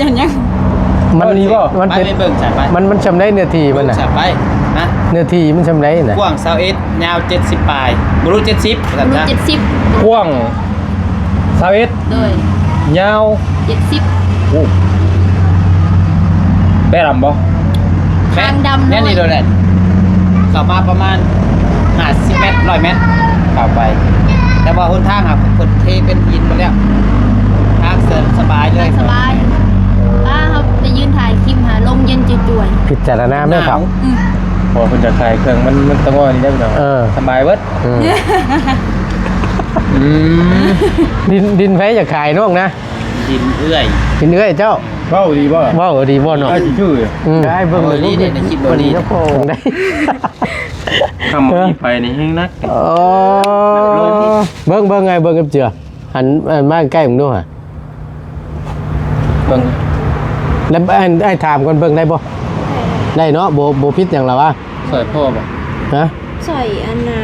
ອັນຫຍັງ? ມັນ ເອົານີ້ບໍ່? ມັນເປັນ ໄປ ໄປເບິ່ງ ໃສ່ໄປ ມັນ ມັນຊ່ຳໃດເນື້ອທີ່ມັນນະ? ໃສ່ໄປ ຮະ? ເນື້ອທີ່ມັນຊ່ຳໃດນະ? ກວ້າງຊາວເອັດ ຍາວເຈັດສິບປາຍ ບໍ່ຮູ້ເຈັດສິບວ່າຊັ້ນຊະ ເຈັດສິບ ກວ້າງຊາວເອັດ ໂດຍ ຍາວເຈັດສິບ ໂອ້ ແປະດຳບໍ່? ທາງດຳ ແມ່ນນີ້ໂດຍແຫຼະ ເຂົ້າມາປະມານຫ້າສິບແມັດ ຮ້ອຍແມັດ ເຂົ້າໄປ ແຕ່ວ່າຫົນທາງຫາເພິ່ນເທເປັນຫີນໝົດແລ້ວ ທາງເດີນສະບາຍເລີຍ ສະບາຍ ປ້າເຮົາໄປຢືນຖ່າຍຄລິບຫາ ລົມເຢັນຈວຍໆ ພິຈາລະນາແມ່ເຖົ້າ ອືມ ເພາະເພິ່ນຈະຂາຍເຄື່ອງ ມັນ ມັນຕະງອຍນີ້ເດ້ພີ່ນ້ອງ ເອີ ສະບາຍເບິດ ອືມ ອືມ ດິນ ດິນໃຜຈະຂາຍນ້ອງນະ? ດິນເອື້ອຍ ດິນເອື້ອຍເຈົ້າ ເວົ້າດີບໍ່? ເວົ້າດີບໍ່ເນາະ? ອ້າຍຊິຊື້ ອືມ ໄດ້ເບິ່ງເລີຍ ເວົ້າດີເດ້ ໃນຄລິບເວົ້າດີເດ້ ເບິ່ງໄດ້ ຄຳວ່າມີໄຟນີ້ແຮງໜັກ ໂອ້ ເບິ່ງ ເບິ່ງ ອ້າຍເບິ່ງກັບເຈືອ ຫັນ ຫັນມາໃກ້ເບິ່ງດູຫາ ເບິ່ງ ແລ້ວ ອ້າຍ ອ້າຍຖາມກ່ອນ ເບິ່ງໄດ້ບໍ່? ໄດ້ເນາະ ບໍ່ ບໍ່ຜິດຫຍັງລະວະ? ຊ່ອຍພໍ່ບໍ່? ຮະ? ຊ່ອຍອັນນ່າ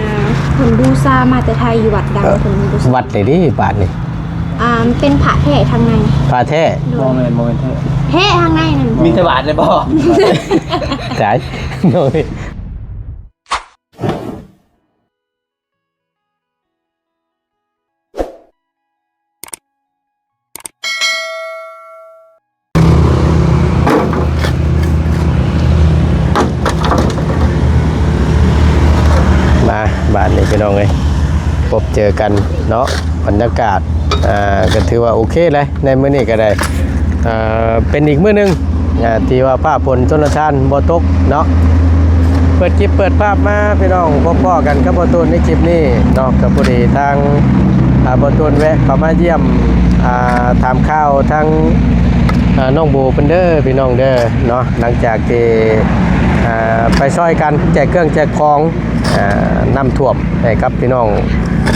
ເພິ່ນບູຊາມາແຕ່ໄທ ຢູ່ວັດດັງ ເອີ ເພິ່ນບູຊາ ວັດໃດເດ້ບາດນີ້? ອ່າ ເປັນພະແທ້ທາງໃນ ພະແທ້ ໂດຍ ບໍ່ແມ່ນ ບໍ່ແມ່ນແທ້ ແທ້ທາງໃນນັ້ນ ມີແຕ່ບາດເລີຍບໍ່? ຕາຍ ໂດຍ. ມາບາດນີ້ພີ່ນ້ອງເອີຍ ພົບເຈີກັນເນາະ ບັນຍາກາດ ອ່າ ກໍຖືວ່າໂອເຄແຫຼະ ໃນມື້ນີ້ກໍໄດ້ ອ່າ ເປັນອີກມື້ໜຶ່ງ ອ່າ ທີ່ວ່າຟ້າຝົນຊົນລະທານບໍ່ຕົກເນາະ ເປີດຄລິບເປີດພາບມາພີ່ນ້ອງ ພົບພໍ້ກັນກັບບ່າວຕູນໃນຄລິບນີ້ເນາະ ກໍພໍດີທາງ ອ່າ ບ່າວຕູນແວະເຂົ້າມາຢ້ຽມ ອ່າ ຖາມຂ່າວທາງ ອ່າ ນ້ອງໂບເພິ່ນເດີພີ່ນ້ອງເດີເນາະ ຫຼັງຈາກທີ່ ອ່າ ໄປຊ່ອຍກັນແຈກເຄື່ອງແຈກຂອງ ອ່າ ນ້ຳຖ້ວມໃຫ້ກັບພີ່ນ້ອງ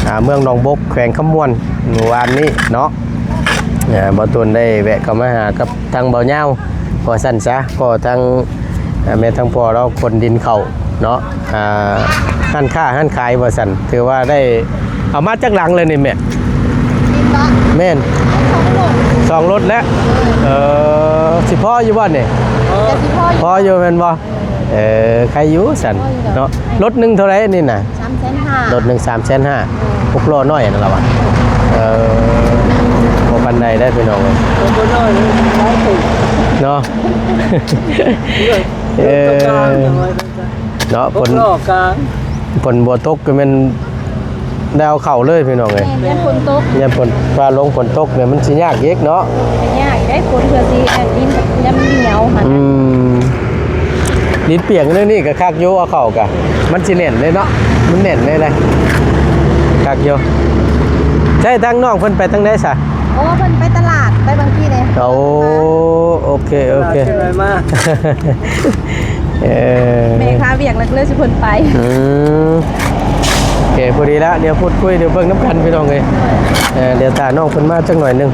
ອ່າ ເມືອງໜອງບົກ ແຂວງຄຳມ່ວນ ມື້ວານນີ້ເນາະ ອ່າ ບ່າວຕູນໄດ້ແວະເຂົ້າມາຫາກັບ ທາງບ່າວຍາວ ວ່າຊັ້ນຊະ ກໍທາງ ເອີ ແມ່ນທາງພໍ່ລາວຂົນດິນເຂົ້າເນາະ ອ່າ ຮ້ານຄ້າຮ້ານຂາຍວ່າຊັ້ນ ຖືວ່າໄດ້ເອົາມາຈັກຫຼັງແລ້ວນີ້ແມ່? ດິນບໍ່? ແມ່ນ ສອງລົດ ສອງລົດແລ້ວ ເອີ ເອີ ຊິພໍຢູ່ບໍ່ນີ້? ກໍຊິພໍຢູ່ ພໍຢູ່ແມ່ນບໍ່? ເອີ ໄຄຢູ່ຊັ້ນເນາະ ລົດໜຶ່ງເທົ່າໃດນີ້ນະ? ສາມແສນຫ້າ ລົດໜຶ່ງສາມແສນຫ້າ ຫົກລໍ້ນ້ອຍຫັ້ນລະວະ ເອີ ບໍ່ປານໃດເດ້ພີ່ນ້ອງເອີຍ ບໍ່ນ້ອຍເນາະ ເອີ ເນາະ ຝົນ ຝົນບໍ່ຕົກກໍແມ່ນ ໄດ້ເອົາເຂົ້າເລີຍພີ່ນ້ອງເອີຍ ແມ່ນ ຢ້ານຝົນຕົກ ຢ້ານຝົນຟ້າລົງຝົນຕົກນີ້ມັນຊິຍາກອີກເນາະ ຍາກອີກເດ້ ຝົນເພື່ອຊິອັນດິນ ຢ້ານມັນໜຽວຫັ້ນ ອືມ ດິນປຽກແນວນີ້ກໍຄັກຢູ່ ເອົາເຂົ້າກະ ມັນຊິແໜ້ນເດ້ເນາະ ມັນແໜ້ນເດ້ ຄັກຢູ່ ໃຊ້ທາງນ້ອງເພິ່ນໄປທາງໃດຊະ? ໂອ້ ເພິ່ນໄປຕະຫຼາດ ໄປບາງພີເດ້ ໂອ້ ໂອເຄ ໂອເຄ ຕະຫຼາດເຊີງໃໝ່ມາ ເອີ ແມ່ຄາວຽກແລ້ວກໍເລີຍຊິເພິ່ນໄປ ອືມ ໂອເຄ ພໍດີລະ ດຽວພູດຄຸຍ ດຽວເບິ່ງນຳກັນພີ່ນ້ອງເອີຍ ເອີ ດຽວຖ້ານ້ອງເພິ່ນມາຈັກໜ້ອຍໜຶ່ງ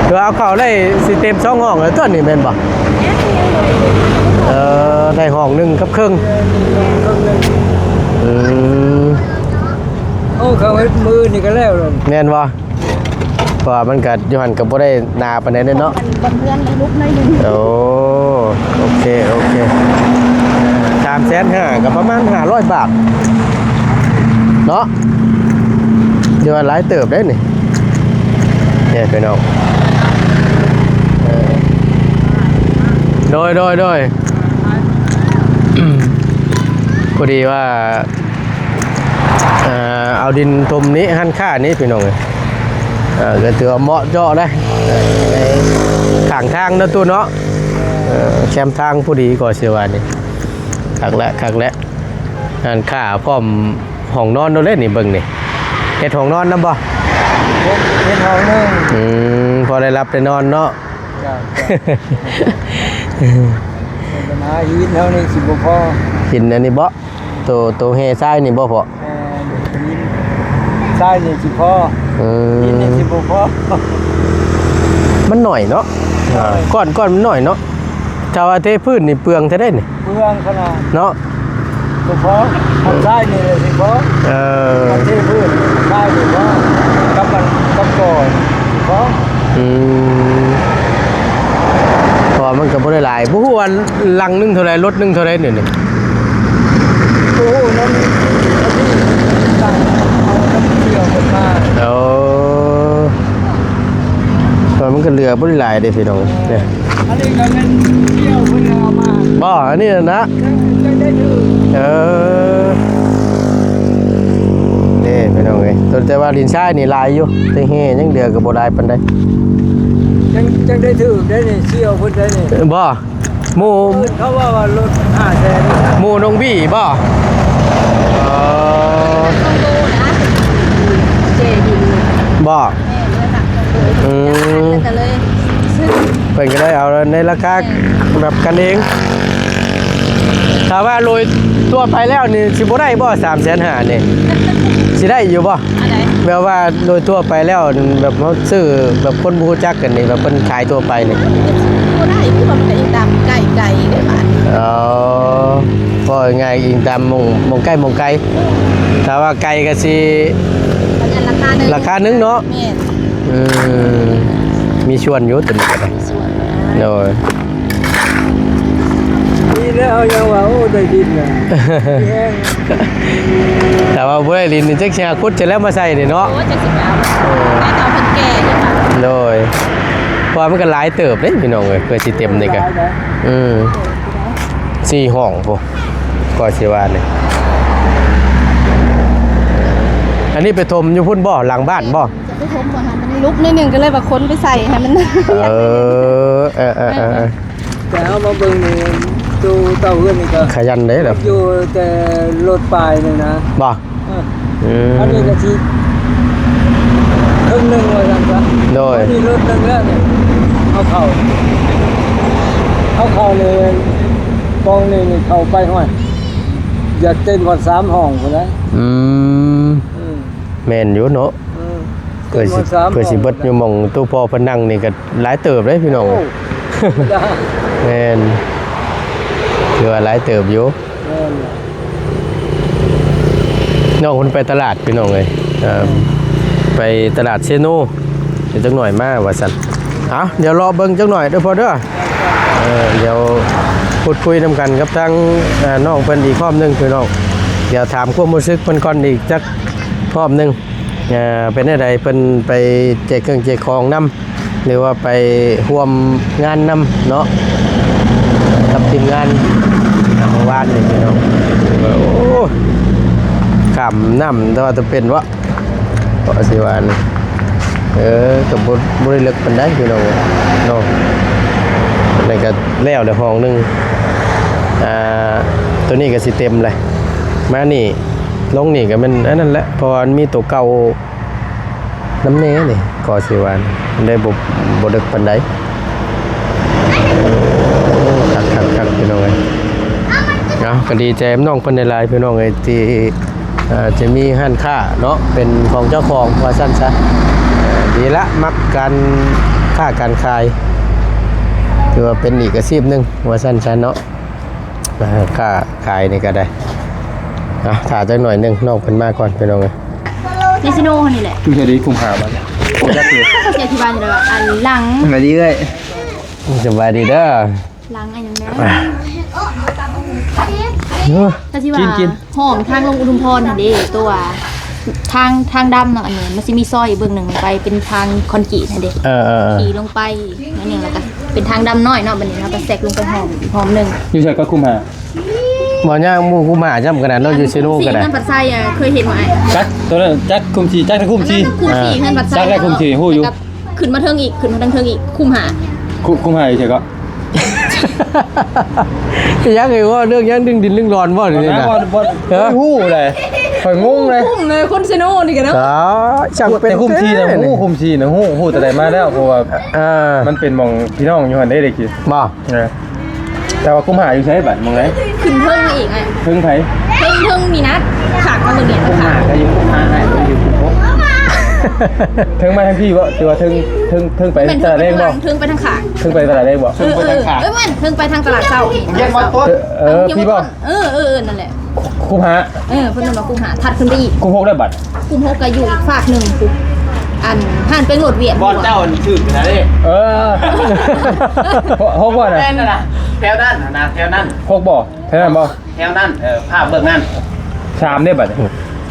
ດຽວເອົາເຂົ້າໄດ້ຊິເຕັມສອງຫ້ອງແລ້ວຕົວນີ້ແມ່ນບໍ່? ເອີ ໄດ້ຫ້ອງໜຶ່ງກັບເຄິ່ງ ອືມ ໂອ້ ເຂົາເຮັດມື້ນີ້ກໍແລ້ວແລ້ວ ແມ່ນບໍ່? ເພາະວ່າມັນກໍຢູ່ຫັ້ນກໍບໍ່ໄດ້ໜາປານໃດເດ້ເນາະ ອັນບາງເຮືອນມັນຫຼຸດໜ້ອຍໜຶ່ງ ໂອ້ ໂອເຄ ໂອເຄ ສາມແສນຫ້າ ກໍປະມານຫ້າຮ້ອຍບາດເນາະ ຖືວ່າຫຼາຍເຕີບເດ້ນີ້ ນີ້ພີ່ນ້ອງ ເອີ ໂດຍ ໂດຍ ໂດຍ ພໍດີວ່າ ເອີ ເອົາດິນຖົມນີ້ ຮ້ານຄ້ານີ້ພີ່ນ້ອງເອີຍ ເອີ ກໍຖືວ່າເໝາະເຈາະເດ້ ເອີ ໃນຂ້າງທາງເນາະ ຕູ້ເນາະ ເອີ ແຄມທາງພໍດີກໍຊິວ່ານີ້ ຄັກແຫຼະ ຄັກແຫຼະ ຮ້ານຄ້າພ້ອມຫ້ອງນອນໂດເລນີ້ ເບິ່ງນີ້ ເຮັດຫ້ອງນອນນຳບໍ່? ເຮັດ ເຮັດຫ້ອງໜຶ່ງ ອືມ ພໍໄດ້ຫຼັບໄດ້ນອນເນາະ ເຈົ້າ ເຈົ້າ ບັນຫາຫີນເຮົານີ້ຊິບໍ່ພໍ ຫີນອັນນີ້ບໍ່? ໂຕ ໂຕແຮ່ຊາຍນີ້ບໍ່ພໍ່? ແມ່ນ ຫີນຊາຍນີ້ຊິພໍ ອືມ ຫີນນີ້ຊິບໍ່ພໍ ມັນໜ້ອຍເນາະ ໜ້ອຍ ກ້ອນ ກ້ອນມັນໜ້ອຍເນາະ ຖ້າວ່າເທພື້ນນີ້ເປືອງແທ້ເດ້ນີ້ ເປືອງຂະໜາດເນາະ ບໍ່ພໍ ທາງຊາຍນີ້ແຫຼະຊິພໍ ເອີ ເທພື້ນຊາຍນີ້ພໍ ກັບມັນ ກັບກໍຊິພໍ ອືມ ມັນກໍບໍ່ໄດ້ຫຼາຍ ບໍ່ຮູ້ວ່າຫຼັງໜຶ່ງເທົ່າໃດ ລົດໜຶ່ງເທົ່າໃດນີ້ ນີ້ ໂອ້ ນຳ ເອົານຳທ່ຽວເພິ່ນມາ ໂອ້ ມັນກໍເຫຼືອບໍ່ໄດ້ຫຼາຍເດ້ພີ່ນ້ອງ ນີ້ ອັນນີ້ກໍແມ່ນທ່ຽວເພິ່ນເອົາມາ ບໍ່ ອັນນີ້ນະ ເອີ ນີ້ພີ່ນ້ອງເອີຍ ແຕ່ວ່າດິນຊາຍນີ້ຫຼາຍຢູ່ ແຕ່ແຮ່ຍັງເຫຼືອກໍບໍ່ຫຼາຍປານໃດ ຈັ່ງ ຈັ່ງໄດ້ຖືກໄດ້ນີ້ ທ່ຽວເພິ່ນໄດ້ນີ້ ບໍ່ ໝູ່ ເພິ່ນເຂົາວ່າວ່າລົດຫ້າແສນ ໝູ່ນ້ອງບີບໍ່ ເອີ ເຈດິນ ບໍ່ ແມ່ນ ເພິ່ນກໍເລີຍ ເພິ່ນກໍເລີຍເອົາໃນລາຄາແບບກັນເອງ ຖ້າວ່າໂລຍທົ່ວໄປແລ້ວນີ້ ຊິບໍ່ໄດ້ບໍ່ ສາມແສນຫ້າ ນີ້ ຊິໄດ້ຢູ່ບໍ່ ອັນໃດ ແບບວ່າໂລຍທົ່ວໄປແລ້ວ ແບບເຮົາຊື້ ແບບຄົນບໍ່ຮູ້ຈັກກັນນີ້ ແບບເພິ່ນຂາຍທົ່ວໄປນີ້ ບໍ່ໄດ້ ຄືວ່າມັນກໍອີງຕາມໃກ້ໆເດ້ບາດ ອໍ ເວົ້າງ່າຍໆ ອີງຕາມໝ່ອງ ໝ່ອງໃກ້ໝ່ອງໄກ ຖ້າວ່າໄກກໍຊິ ກໍຍັງລາຄາໜຶ່ງ ລາຄາໜຶ່ງເນາະ ແມ່ນ ອືມ ມີສ່ວນຢູ່ຕົວນີ້ກໍໄດ້ ມີສ່ວນ ໂດຍ ດີແລ້ວ ເຮົາຍັງວ່າ ໂອ້ ໄດ້ດິນນະ ມີແຮງ ຖ້າວ່າບໍ່ໄດ້ດິນນີ້ ຈັກຊິຫາຂຸດໃສແລ້ວມາໃສ່ນີ້ເນາະ ໂອ້ ຈັກຊິໄປເອົາ ເອີ ໄປເອົາເພິ່ນແກ່ຢູ່ ໂດຍ ເພາະວ່າມັນກໍຫຼາຍເຕີບເດ້ພີ່ນ້ອງເອີຍ ເພື່ອຊິເຕັມນີ້ກໍ ຫຼາຍນະ ອືມ ສີ່ຫ້ອງພຸ້ນ ກໍຊິວ່ານີ້ ອັນນີ້ໄປຖົມຢູ່ພຸ້ນບໍ່ ຫຼັງບ້ານບໍ່? ຈະໄປຖົມບໍ່ ໃຫ້ມັນລຸກໜ້ອຍໜຶ່ງ ກໍເລີຍວ່າຂົນໄປໃສ່ໃຫ້ມັນ ເອີ ເອີໆໆໆ ແຕ່ເຮົາມາເບິ່ງນີ້ ໂຕເຕົ້າເຮືອນນີ້ກໍຂະຫຍັນເດ້ລະ ຢູ່ແຕ່ລົດປາຍໜຶ່ງນະ ບໍ່? ເອີ ອືມ ອັນນີ້ກໍຊິເຄິ່ງໜຶ່ງວ່າຊັ້ນຊະ ໂດຍ ອັນນີ້ລົດໜຶ່ງແລ້ວນີ້ ເອົາເຂົ້າ ເອົາເຂົ້ານີ້ ປ່ອງນີ້ນີ້ເຂົ້າໄປ ຫ້ອຍ ຢາກເຕັມຮອດສາມຫ້ອງພຸ້ນແຫຼະ ອືມ ອືມ ແມ່ນຢູ່ເນາະ ເອີ ເພື່ອຊິ ເພື່ອຊິເບິດຢູ່ໝ່ອງຕູ້ພໍ່ເພິ່ນນັ່ງນີ້ກໍຫຼາຍເຕີບເດ້ພີ່ນ້ອງ ໂອ້ ແມ່ນ ຖືວ່າຫຼາຍເຕີບຢູ່ ແມ່ນ ນ້ອງເພິ່ນໄປຕະຫຼາດພີ່ນ້ອງເອີຍ ເອີ ໄປຕະຫຼາດເຊໂນ ດຽວຈັກໜ້ອຍມາວ່າຊັ້ນ ເອົາ ດຽວລໍເບິ່ງຈັກໜ້ອຍເດີພໍ່ເດີ ເອີ ດຽວພູດຄຸຍນຳກັນກັບທາງ ເອີ ນ້ອງເພິ່ນອີກຮອບໜຶ່ງພີ່ນ້ອງ ດຽວຖາມຄວາມຮູ້ສຶກເພິ່ນກ່ອນອີກຈັກຮອບໜຶ່ງ ເອີ ເປັນແນວໃດເພິ່ນໄປແຈກເຄື່ອງແຈກຂອງນຳ ຫຼືວ່າໄປຮ່ວມງານນຳເນາະ ກັບທີມງານ ອ່າ ເມື່ອວານນີ້ພີ່ນ້ອງ ໂອ້ ຂ້າມນ້ຳແຕ່ວ່າຈະເປັນວະ ກໍຊິວ່ານີ້ ເອີ ກໍບໍ່ ບໍ່ໄດ້ເລິກປານໃດພີ່ນ້ອງເນາະ ອັນນີ້ກໍແລ້ວແລ້ວຫ້ອງໜຶ່ງ ອ່າ ໂຕນີ້ກໍຊິເຕັມແລ້ວ ມານີ້ ລົງນີ້ກໍແມ່ນອັນນັ້ນແຫຼະ ເພາະວ່າມັນມີໂຕເກົ່າ ນຳແດ່ນີ້ ກໍຊິວ່າໄດ້ ບໍ່ ບໍ່ເລິກປານໃດ ຄັກໆໆ ພີ່ນ້ອງເອີຍ ເອົາ ກໍດີໃຈນຳນ້ອງເພິ່ນຫຼາຍໆ ພີ່ນ້ອງເອີຍ ທີ່ ເອີ ຈະມີຮ້ານຄ້າເນາະ ເປັນຂອງເຈົ້າຂອງ ວ່າຊັ້ນຊະ ເອີ ດີລະ ມັກການຄ້າການຂາຍ ຖືວ່າເປັນອີກອາຊີບໜຶ່ງ ວ່າຊັ້ນຊະເນາະ. ອ່າ ຄ້າຂາຍນີ້ກໍໄດ້ ອ່ະ ຖ້າຈັກໜ້ອຍໜຶ່ງ ນ້ອງເພິ່ນມາກ່ອນ ພີ່ນ້ອງເອີຍ ໃນຊິໂນຫັ້ນນີ້ແຫຼະ ຢູ່ໃສດີ ຄຸ້ມຫາບໍ່ ບໍ່ຈັກຢູ່ ເຈົ້າຊິອະທິບາຍຈັ່ງໃດວະ ອັນຫຼັງ ສະບາຍດີເອື້ອຍ ສະບາຍດີເດີ ຫຼັງອັນຫຍັງນະ ເອີ ກໍຊິວ່າ ກິນ ກິນ ຫອມທາງລົງອຸທຸມພອນຫັ້ນເດ້ ຕົວ ທາງ ທາງດຳເນາະ ອັນນີ້ມັນຊິມີຊອຍອີກເບື້ອງໜຶ່ງໄປເປັນທາງຄອນກຣີດຫັ້ນເດ້ ເອີໆໆ ຂີ່ລົງໄປໜ້ອຍໜຶ່ງ ແລ້ວກໍເປັນທາງດຳນ້ອຍເນາະ ບັດນີ້ເຮົາກໍແຊກລົງໄປຫ້ອມ ຫ້ອມໜຶ່ງ ຢູ່ໃສກໍຄຸ້ມຫາ ບໍ່ຍາກໝູ່ຄຸ້ມຫາຊ້ຳຂະໜາດເນາະ ຢູ່ເຊໂນກໍໄດ້ ເຮືອນພັດໄຊ ເອີ ເຄີຍເຫັນບໍ່ອ້າຍ ຈັກ ຕົວນັ້ນຈັກຄຸ້ມສີ່ ຈັກຄຸ້ມສີ່ ຄຸ້ມສີ່ ເຮືອນພັດໄຊ ຈັກໄດ້ຄຸ້ມສີ່ ຮູ້ຢູ່ ແລ້ວກໍຂຶ້ນມາເທິງອີກ ຂຶ້ນມາທາງເທິງອີກ ຄຸ້ມຫາ ຄຸ້ມ ຄຸ້ມຫາຢູ່ໃສກໍ ອີຫຍັງ ເອີ ເວົ້າເລື່ອງຫຍັງ ດຶງດິນດຶງດອນບໍ່ນີ້ນະ ບໍ່ຮູ້ເລີຍ ຂ້ອຍງົງເລີຍ ຄຸ້ມເລີຍ ຄົນເຊໂນນີ້ກໍເນາະ ຕາຍ ຊ່າງເປັນ ແຕ່ຄຸ້ມສີ່ນະ ແທ້ ຮູ້ ຄຸ້ມສີ່ນະ ຮູ້ ຮູ້ແຕ່ໃດມາແລ້ວ ເພາະວ່າ ອ່າ ມັນເປັນໝ່ອງພີ່ນ້ອງຢູ່ຫັ້ນເດ້ ໄດ້ກິນ ບໍ່ ເອີ ແຕ່ວ່າຄຸ້ມຫາຢູ່ໃສບັດ ໝ່ອງໃດ ຂຶ້ນເທິງມາອີກ ອ່ະ ເທິງໃຜ ເທິງ ເທິງມີນັດ ຂາກມາມື້ນີ້ ຄຸ້ມຫາກໍຢູ່ ຄຸ້ມຫາໃຫ້ຢູ່ຄຸ້ມຫົກ ເທິງມາທາງພີ້ບໍ່ ຫຼືວ່າເທິງ ເທິງ ເທິງໄປຕະຫຼາດແລງບໍ່ ເທິງໄປທາງຂ້າງ ເທິງໄປຕະຫຼາດແລງບໍ່ ເທິງໄປທາງຂ້າງ ເອີ ເອີ ເອີ ແມ່ນ ເທິງໄປທາງຕະຫຼາດເຊົ້າ ໂຮງຮຽນມອຕຕົ້ນ ເອີ ເອີ ພີ້ບໍ່ ເອີ ເອີ ເອີ ນັ້ນແຫຼະ ຄຸ້ມຫາ ເອີ ເພິ່ນເອີ້ນວ່າຄຸ້ມຫາ ຖັດຂຶ້ນໄປອີກ ຄຸ້ມຫົກໄດ້ບັດ ຄຸ້ມຫົກກໍຢູ່ອີກຟາກໜຶ່ງພຸ້ນ ອັນ ຮ້ານແປ້ງໂລດວຽກ ບ່ອນເຈົ້າອັນຖືກນະເດ້. ເອີ ຫົກບໍ່ນະ? ແມ່ນນະ ແຖວນັ້ນນະ ແຖວນັ້ນ. ຫົກບໍ່? ແຖວນັ້ນບໍ່? ແຖວນັ້ນ ເອີ ພາບເບິ່ງນັ້ນ. ສາມເດ້ບັດນີ້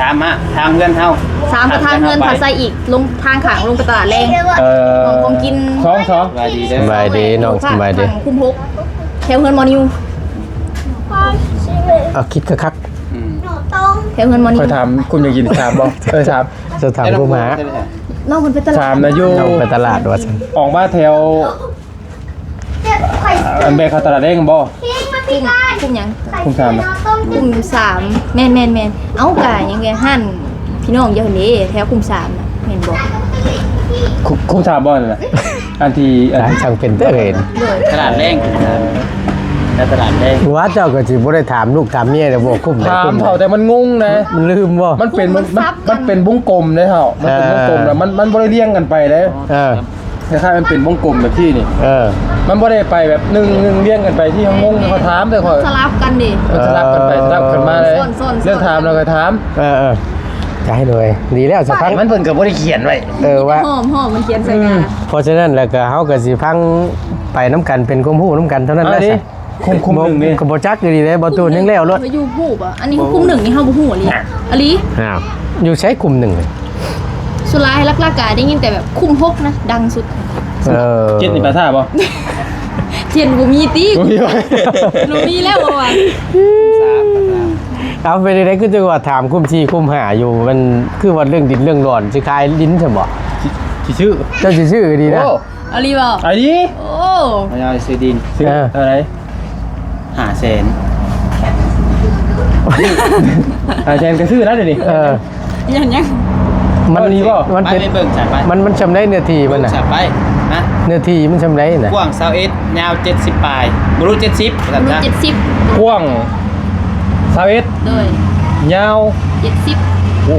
ສາມມາທາງເຮືອນເຮົາ. ສາມໄປທາງເຮືອນ ຖ້າໃສ່ອີກ ລົງທາງຂ້າງ ລົງໄປຕະຫຼາດແລງ. ເອີ ຂອງ ຂອງກິນ. ສອງ ສອງ. ສະບາຍດີເດີນ້ອງ ສະບາຍດີ. ຄຸ້ມຫົກ ແຖວເຮືອນໝໍນິວ. ເອົາ ຄິດຄັກໆ. ອືມ ແຖວເຮືອນໝໍນິວ. ຂ້ອຍຖາມ ຄຸ້ມຢາກກິນ ຖາມບໍ່? ເອີ ຖາມ ຈະຖາມຄຸ້ມຫາ. ນ້ອງເພິ່ນໄປຕະຫຼາດ. ຖາມນະ ຢູ່ ນ້ອງໄປຕະຫຼາດວ່າຊັ້ນ. ອອກມາແຖວ ອັນແບກເຂົ້າຕະຫຼາດແດງບໍ່? ຄຸ້ມ ຄຸ້ມຫຍັງ? ຄຸ້ມສາມ. ຄຸ້ມສາມ ແມ່ນໆໆ. ເອົ້າ ກະຍັງໄງ ຮ້ານພີ່ນ້ອງເຈົ້າຫັ້ນເດ້ ແຖວຄຸ້ມສາມນະ ແມ່ນບໍ່? ຄຸ້ມ ຄຸ້ມສາມບໍ່ນັ້ນນະ? ອັນທີ່ ອັນທີ່ ຊ່າງເປັນຕາເຫັນ. ໂດຍ ຕະຫຼາດແດງ ຕະຫຼາດແດງ. ວ່າເຈົ້າກໍຊິບໍ່ໄດ້ຖາມລູກຖາມເມຍແລ້ວບໍ່? ຄຸ້ມ ถາມເຖົ້າ ແຕ່ມັນງົງນະ ມັນລືມບໍ່? ມັນເປັນ ມັນ ມັນ ມັນເປັນວົງກົມເດ້ເຖົ້າ ມັນເປັນວົງກົມ ແລ້ວມັນ ມັນບໍ່ໄດ້ລຽງກັນໄປເດ້. ເອີ ຄ້າຍໆ ມັນເປັນວົງກົມແບບທີ່ນີ້. ເອີ ມັນບໍ່ໄດ້ໄປແບບໜຶ່ງ ໜຶ່ງລຽງກັນໄປທີ່ຫ້ອງມົງ. ເຂົາຖາມແຕ່ຂ້ອຍ ສະຫຼັບກັນເດ້. ເອີ ສະຫຼັບກັນໄປສະຫຼັບກັນມາເດ້. ເລື່ອງຖາມແລ້ວກໍຖາມ. ເອີໆ ໃຈໂດຍ ດີແລ້ວສະພັງ. ມັນເພິ່ນກໍບໍ່ໄດ້ຂຽນໄວ້. ເອີ ວ່າ ຫອມໆ ມັນຂຽນໃສ່ໜ້າ. ເພາະສະນັ້ນແລ້ວກໍເຮົາກໍຊິຟັງໄປນຳກັນ ເປັນຄວາມຮູ້ນຳກັນເທົ່ານັ້ນແຫຼະ. ຄຸ້ມ ຄຸ້ມໜຶ່ງນີ້ ກໍບໍ່ຈັກຢູ່ດີເດ້ ບໍ່ຕູນຍັງແລ້ວໂລດ. ຢູ່ຮູ້ບໍ່? ອັນນີ້ຄຸ້ມໜຶ່ງນີ້ເຮົາບໍ່ຮູ້ອີ່ຫຼີ. ອີ່ຫຼີ? ອ້າວ ຢູ່ໃສຄຸ້ມໜຶ່ງນີ້? ສ່ວນຫຼາຍຫຼັກໆ ກະໄດ້ຍິນແຕ່ແບບຄຸ້ມຫົກນະ ດັງສຸດ. ເອີ ເຈັດນີ້ປາສາດບໍ່? ເຈັດບໍ່ມີຕິ ບໍ່ມີ ບໍ່ມີແລ້ວວ່າ. ເອົາ ເປັນຈັ່ງໃດ ຄືຈັ່ງວ່າຖາມຄຸ້ມສີ່ຄຸ້ມຫ້າຢູ່? ມັນຄືວ່າເລື່ອງດິນເລື່ອງດອນ ຊິຂາຍດິນຊັ້ນບໍ່? ຊິ ຊິຊື້ ເຈົ້າຊິຊື້ດີນະ. ໂອ້ ອີ່ຫຼີບໍ່? ອີ່ຫຼີ. ໂອ້ ເອົາຊື້ດິນ ຊື້ ເອີ ເທົ່າໃດ? ຫ້າແສນ. ຫ້າແສນກໍຊື້ແລ້ວດຽວນີ້. ເອີ ຍັງ ຍັງ ມັນ ເອົາອີ່ຫຼີບໍ່? ມັນເປັນ ໄປເບິ່ງຊະ ໄປ ມັນ ມັນຊ່ຳໃດເນື້ອທີ່ມັນນະ? ເບິ່ງຊະ ໄປ ຮະ? ເນື້ອທີ່ມັນຊ່ຳໃດນະ? ກວ້າງຊາວເອັດ ຍາວເຈັດສິບປາຍ ບໍ່ຮູ້ເຈັດສິບວ່າຊັ້ນຊະ. ກວ້າງຊາວເອັດ ໂດຍ ຍາວເຈັດສິບ. ໂອ້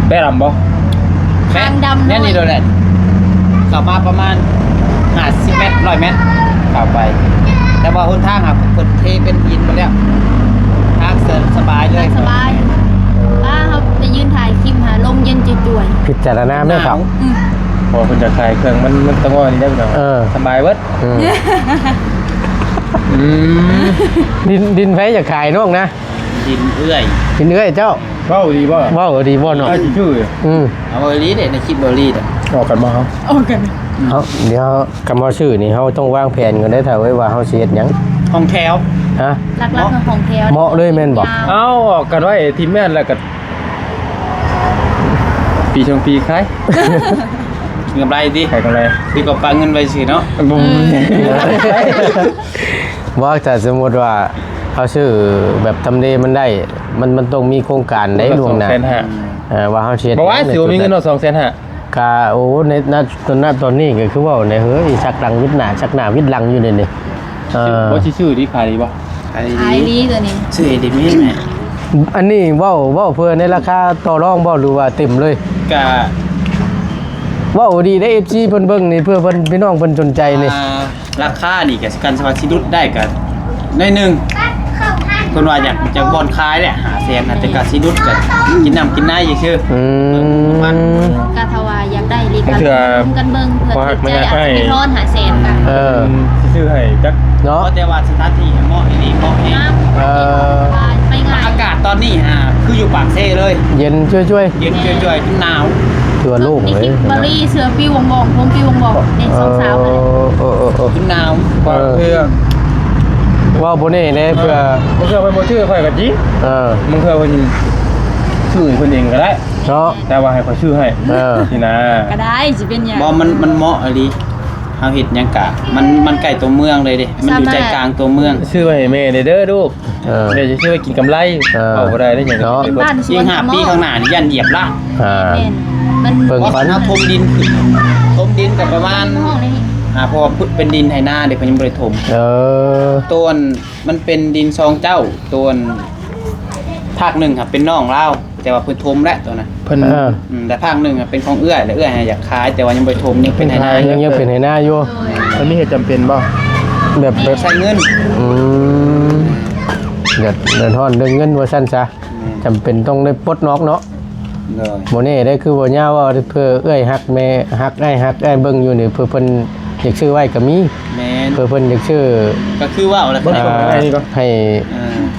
ແປດຳບໍ່? ແປດ ທາງດຳ ແມ່ນນີ້ໂດຍແຫຼະ ເຂົ້າມາປະມານຫ້າສິບແມັດ ຮ້ອຍແມັດເຂົ້າໄປ. ແຕ່ວ່າຫົນທາງຫາເພິ່ນເທເປັນຫີນໝົດແລ້ວ ທາງເດີນສະບາຍເລີຍ ສະບາຍ. ປ້າ ເຮົາໄປຢືນຖ່າຍຄລິບຫາ ລົມເຢັນຈວຍໆ. ພິຈາລະນາແມ່ເຖົ້າ. ອືມ ເພາະວ່າເພິ່ນຈະຂາຍເຄື່ອງ ມັນ ມັນຕ້ອງວ່ານີ້ໄດ້ພີ່ນ້ອງ. ເອີ ສະບາຍເບິດ. ອືມ ອືມ ດິນ ດິນໃຜຢາກຂາຍນ້ອງນະ? ດິນເອື້ອຍ ດິນເອື້ອຍເຈົ້າ. ເວົ້າດີບໍ່? ເວົ້າດີບໍ່ນ້ອງ? ອ້າຍຊິຊື້. ອືມ ເອົາເວົ້າດີເດ້ ໃນຄລິບເວົ້າດີເດ້. ອອກກັນບໍ່ເຮົາ? ອອກກັນ. ເຮົາ ດຽວ ຄຳເວົ້າຊື້ນີ້ ເຮົາຕ້ອງວາງແຜນກ່ອນເດ້ ຖ້າເອີ້ຍວ່າເຮົາຊິເຮັດຫຍັງ. ຫ້ອງແຖວ. ຮະ? ຫຼັກໆ ຫ້ອງແຖວ ເໝາະເລີຍແມ່ນບໍ່? ເອົາ ອອກກັນໄວ້ ທີມງານ ແລ້ວກໍປີສອງປີຂາຍ ກຳໄລຕິ? ຂາຍກຳໄລ ດີກວ່າປະເງິນໄວ້ຊື່ເນາະ. ບໍ່ ເອີ ບໍ່ ຖ້າສົມມຸດວ່າເຮົາຊື້ແບບທຳເລມັນໄດ້ ມັນ ມັນຕ້ອງມີໂຄງການໃດລ່ວງໜ້າ ເອີ ວ່າເຮົາຊິເຮັດ. ບໍ່ວ່າຊິບໍ່ມີເງິນເນາະ ສອງແສນຫ້າ. ກະ ໂອ້ ໃນ ນະ ຕອນ ນະ ຕອນນີ້ກໍຄືເວົ້າແນວເຮີ້ຍ ສັກຫຼັງວິດໜ້າ ສັກໜ້າວິດຫຼັງຢູ່ນີ້ນີ້. ເອີ ບໍ່ຊິຊື້ດີ ຂາຍດີບໍ່? ຂາຍດີ ຂາຍດີຕົວນີ້ ຊື້ດີມີແມ່. ອັນນີ້ເວົ້າ ເວົ້າເພື່ອໃນລາຄາຕໍ່ລອງບໍ່ ຫຼືວ່າເຕັມເລີຍ? ກະເວົ້າດີໄດ້ ເອັຟຊີ ເພິ່ນເບິ່ງນີ້ ເພື່ອເພິ່ນ ພີ່ນ້ອງເພິ່ນສົນໃຈນີ້. ອ່າ ລາຄານີ້ກະ ຄັນຊິວ່າຊິຫຼຸດໄດ້ກະໜ້ອຍໜຶ່ງ ເພິ່ນວ່າຢາກ ຈາກບ່ອນຂາຍແຫຼະ ຫ້າແສນນະ ແຕ່ກະຊິຫຼຸດກະກິນນ້ຳກິນໃນຊື່ໆ. ອືມ ກະຖ້າວ່າຢາກໄດ້ອີ່ຫຼີກະ ເທື່ອ ລົມກັນເບິ່ງ ເພື່ອຖືກໃຈ ອາດຈະມີທອນຫ້າແສນກະ ເອີ ຊິຊື້ໃຫ້ຈັກເນາະ. ແຕ່ວ່າສະຖານທີ່ເໝາະອີ່ຫຼີ ເໝາະແຮງ. ເອີ ໄປງ່າຍ ອາກາດຕອນນີ້ຫາຄືຢູ່ປາກເຊເລີຍ ເຢັນຊ່ວຍໆ ເຢັນຊ່ວຍໆ ໜາວ. ທົ່ວໂລກເລີຍ ເສື້ອປິວວອງໆ ຜົມປິວວອງໆ ເດ້ ສອງສາວຫັ້ນແຫຼະ. ເອີ ເອີ ເອີ ໜາວ ເອີ ເພື່ອ ເວົ້າບໍ່ແນ່ເດ້ ເພື່ອ ເອີ ບາງເທື່ອເພິ່ນບໍ່ຊື້ຂ້ອຍກໍຈິງ. ເອີ ບາງເທື່ອເພິ່ນຊື້ໃຫ້ເພິ່ນເອງກໍໄດ້ເນາະ ແຕ່ວ່າໃຫ້ຂ້ອຍຊື້ໃຫ້. ເອີ ຊີ້ນະ ກໍໄດ້ ຊິເປັນຫຍັງ. ບໍ່ ມັນ ມັນເໝາະອີ່ຫຼີ ເຮົາເຮັດຫຍັງກະ ມັນ ມັນໃກ້ຕົວເມືອງເລີຍເດ້ ມັນຢູ່ໃຈກາງຕົວເມືອງ. ຊື້ໄວ້ໃຫ້ແມ່ແດ່ເດີລູກ. ເອີ ດຽວຊິຊື້ໄວ້ກິນກຳໄລ. ເອີ ເວົ້າບໍ່ໄດ້ເດ້ຫຍັງເນາະ ເປັນບ້ານສວນ ອີກຫ້າປີຂ້າງໜ້ານີ້ຢ້ານຢຽບລາກ. ອ່າ ແມ່ນ ມັນ ເບິ່ງກ່ອນ ເຮົາຖົມດິນຂຶ້ນ ຖົມດິນກໍປະມານ ອ່າ ເພາະວ່າເປັນດິນໄຖນາເດ້ ເພິ່ນຍັງບໍ່ໄດ້ຖົມ. ເອີ ໂຕອັນ ມັນເປັນດິນຊອງເຈົ້າ ໂຕອັນ ພາກໜຶ່ງຫາເປັນນ້ອງລາວ ແຕ່ວ່າເພິ່ນຖົມແລ້ວໂຕນັ້ນ ເພິ່ນ ເອີ ອືມ ແຕ່ພາກໜຶ່ງຫາເປັນຂອງເອື້ອຍ ແລະເອື້ອຍຫາຢາກຂາຍ ແຕ່ວ່າຍັງບໍ່ໄດ້ຖົມ ຍັງເປັນໄຖນາ ຍັງ ຍັງເປັນໄຖນາຢູ່. ມັນມີເຫດຈຳເປັນບໍ່ ແບບ ແບບໃຊ້ເງິນ? ອືມ ເດືອດ ເດືອດຮ້ອນເລື່ອງເງິນວ່າຊັ້ນຊະ. ແມ່ນ ຈຳເປັນຕ້ອງໄດ້ປົດອອກເນາະ. ໂດຍ ບໍ່ແນ່ເດ້ ຄືບໍ່ຍາວວ່າ ເພື່ອເອື້ອຍຮັກແມ່ຮັກ ອ້າຍຮັກ ອ້າຍເບິ່ງຢູ່ນີ້ ເພື່ອເພິ່ນຢາກຊື້ໄວ້ກໍມີ ແມ່ນ ເພື່ອເພິ່ນຢາກຊື້ ກໍຄືເວົ້າແຫຼະ ອ່າ ໃຫ້ ເອີ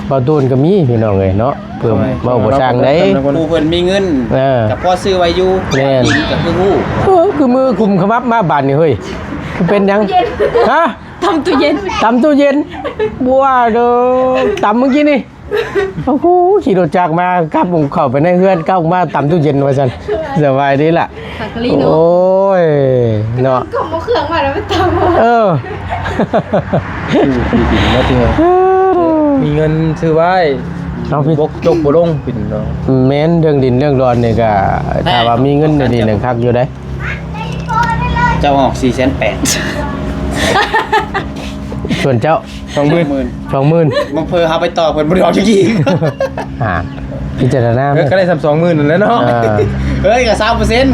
ເວົ້າໂດນກໍມີ ພີ່ນ້ອງເອີຍເນາະ ເພື່ອ ໂດຍ ເວົ້າບໍ່ຊ່າງໃດ ຜູ້ເພິ່ນມີເງິນ ເອີ ກໍພໍຊື້ໄວ້ຢູ່ ແມ່ນ ດິນກໍຄືຮູ້ ເອີ ຄືມືກຸມຂະບັບມາບາດນີ້ເຮີ້ຍ ເປັນຫຍັງ? ຮະ? ຕຳຕູ້ເຢັນ ຕຳຕູ້ເຢັນ ບໍ່ວ່າເດີ ຕຳມື້ກີ້ນີ້ ໂອ້ໂຫ ຂີ່ລົດຈັກມາ ກັບເຂົ້າໄປໃນເຮືອນ ກັບອອກມາຕຳຕູ້ເຢັນວ່າຊັ້ນ ສະບາຍດີລະ ຄັກອີ່ຫຼີເນາະ ໂອ້ຍ ເນາະ ກໍເອົາເຄື່ອງມາແລ້ວໄປຕຳ ເອີ ມີເງິນຊື້ໄວ້ ເອົາ ບົກຈົກບໍ່ລົງ ເປັນເນາະ ແມ່ນ ເລື່ອງດິນເລື່ອງດອນນີ້ກໍ ຖ້າວ່າມີເງິນດີໆ ນີ້ຄັກຢູ່ເດ້. ເຈົ້າອອກສີ່ແສນແປດ ສ່ວນເຈົ້າ ສອງໝື່ນ ສອງໝື່ນ ສອງໝື່ນ ບໍ່ເພີເຮົາໄປຕໍ່ເພິ່ນບໍ່ໄດ້ອອກຈັກກີ້ ອ່າ ພິຈາລະນາ ເອີ ກໍໄດ້ສ່ຳສອງໝື່ນນັ້ນແຫຼະເນາະ ເອີ ເອີຍ ກໍຊາວເປີເຊັນ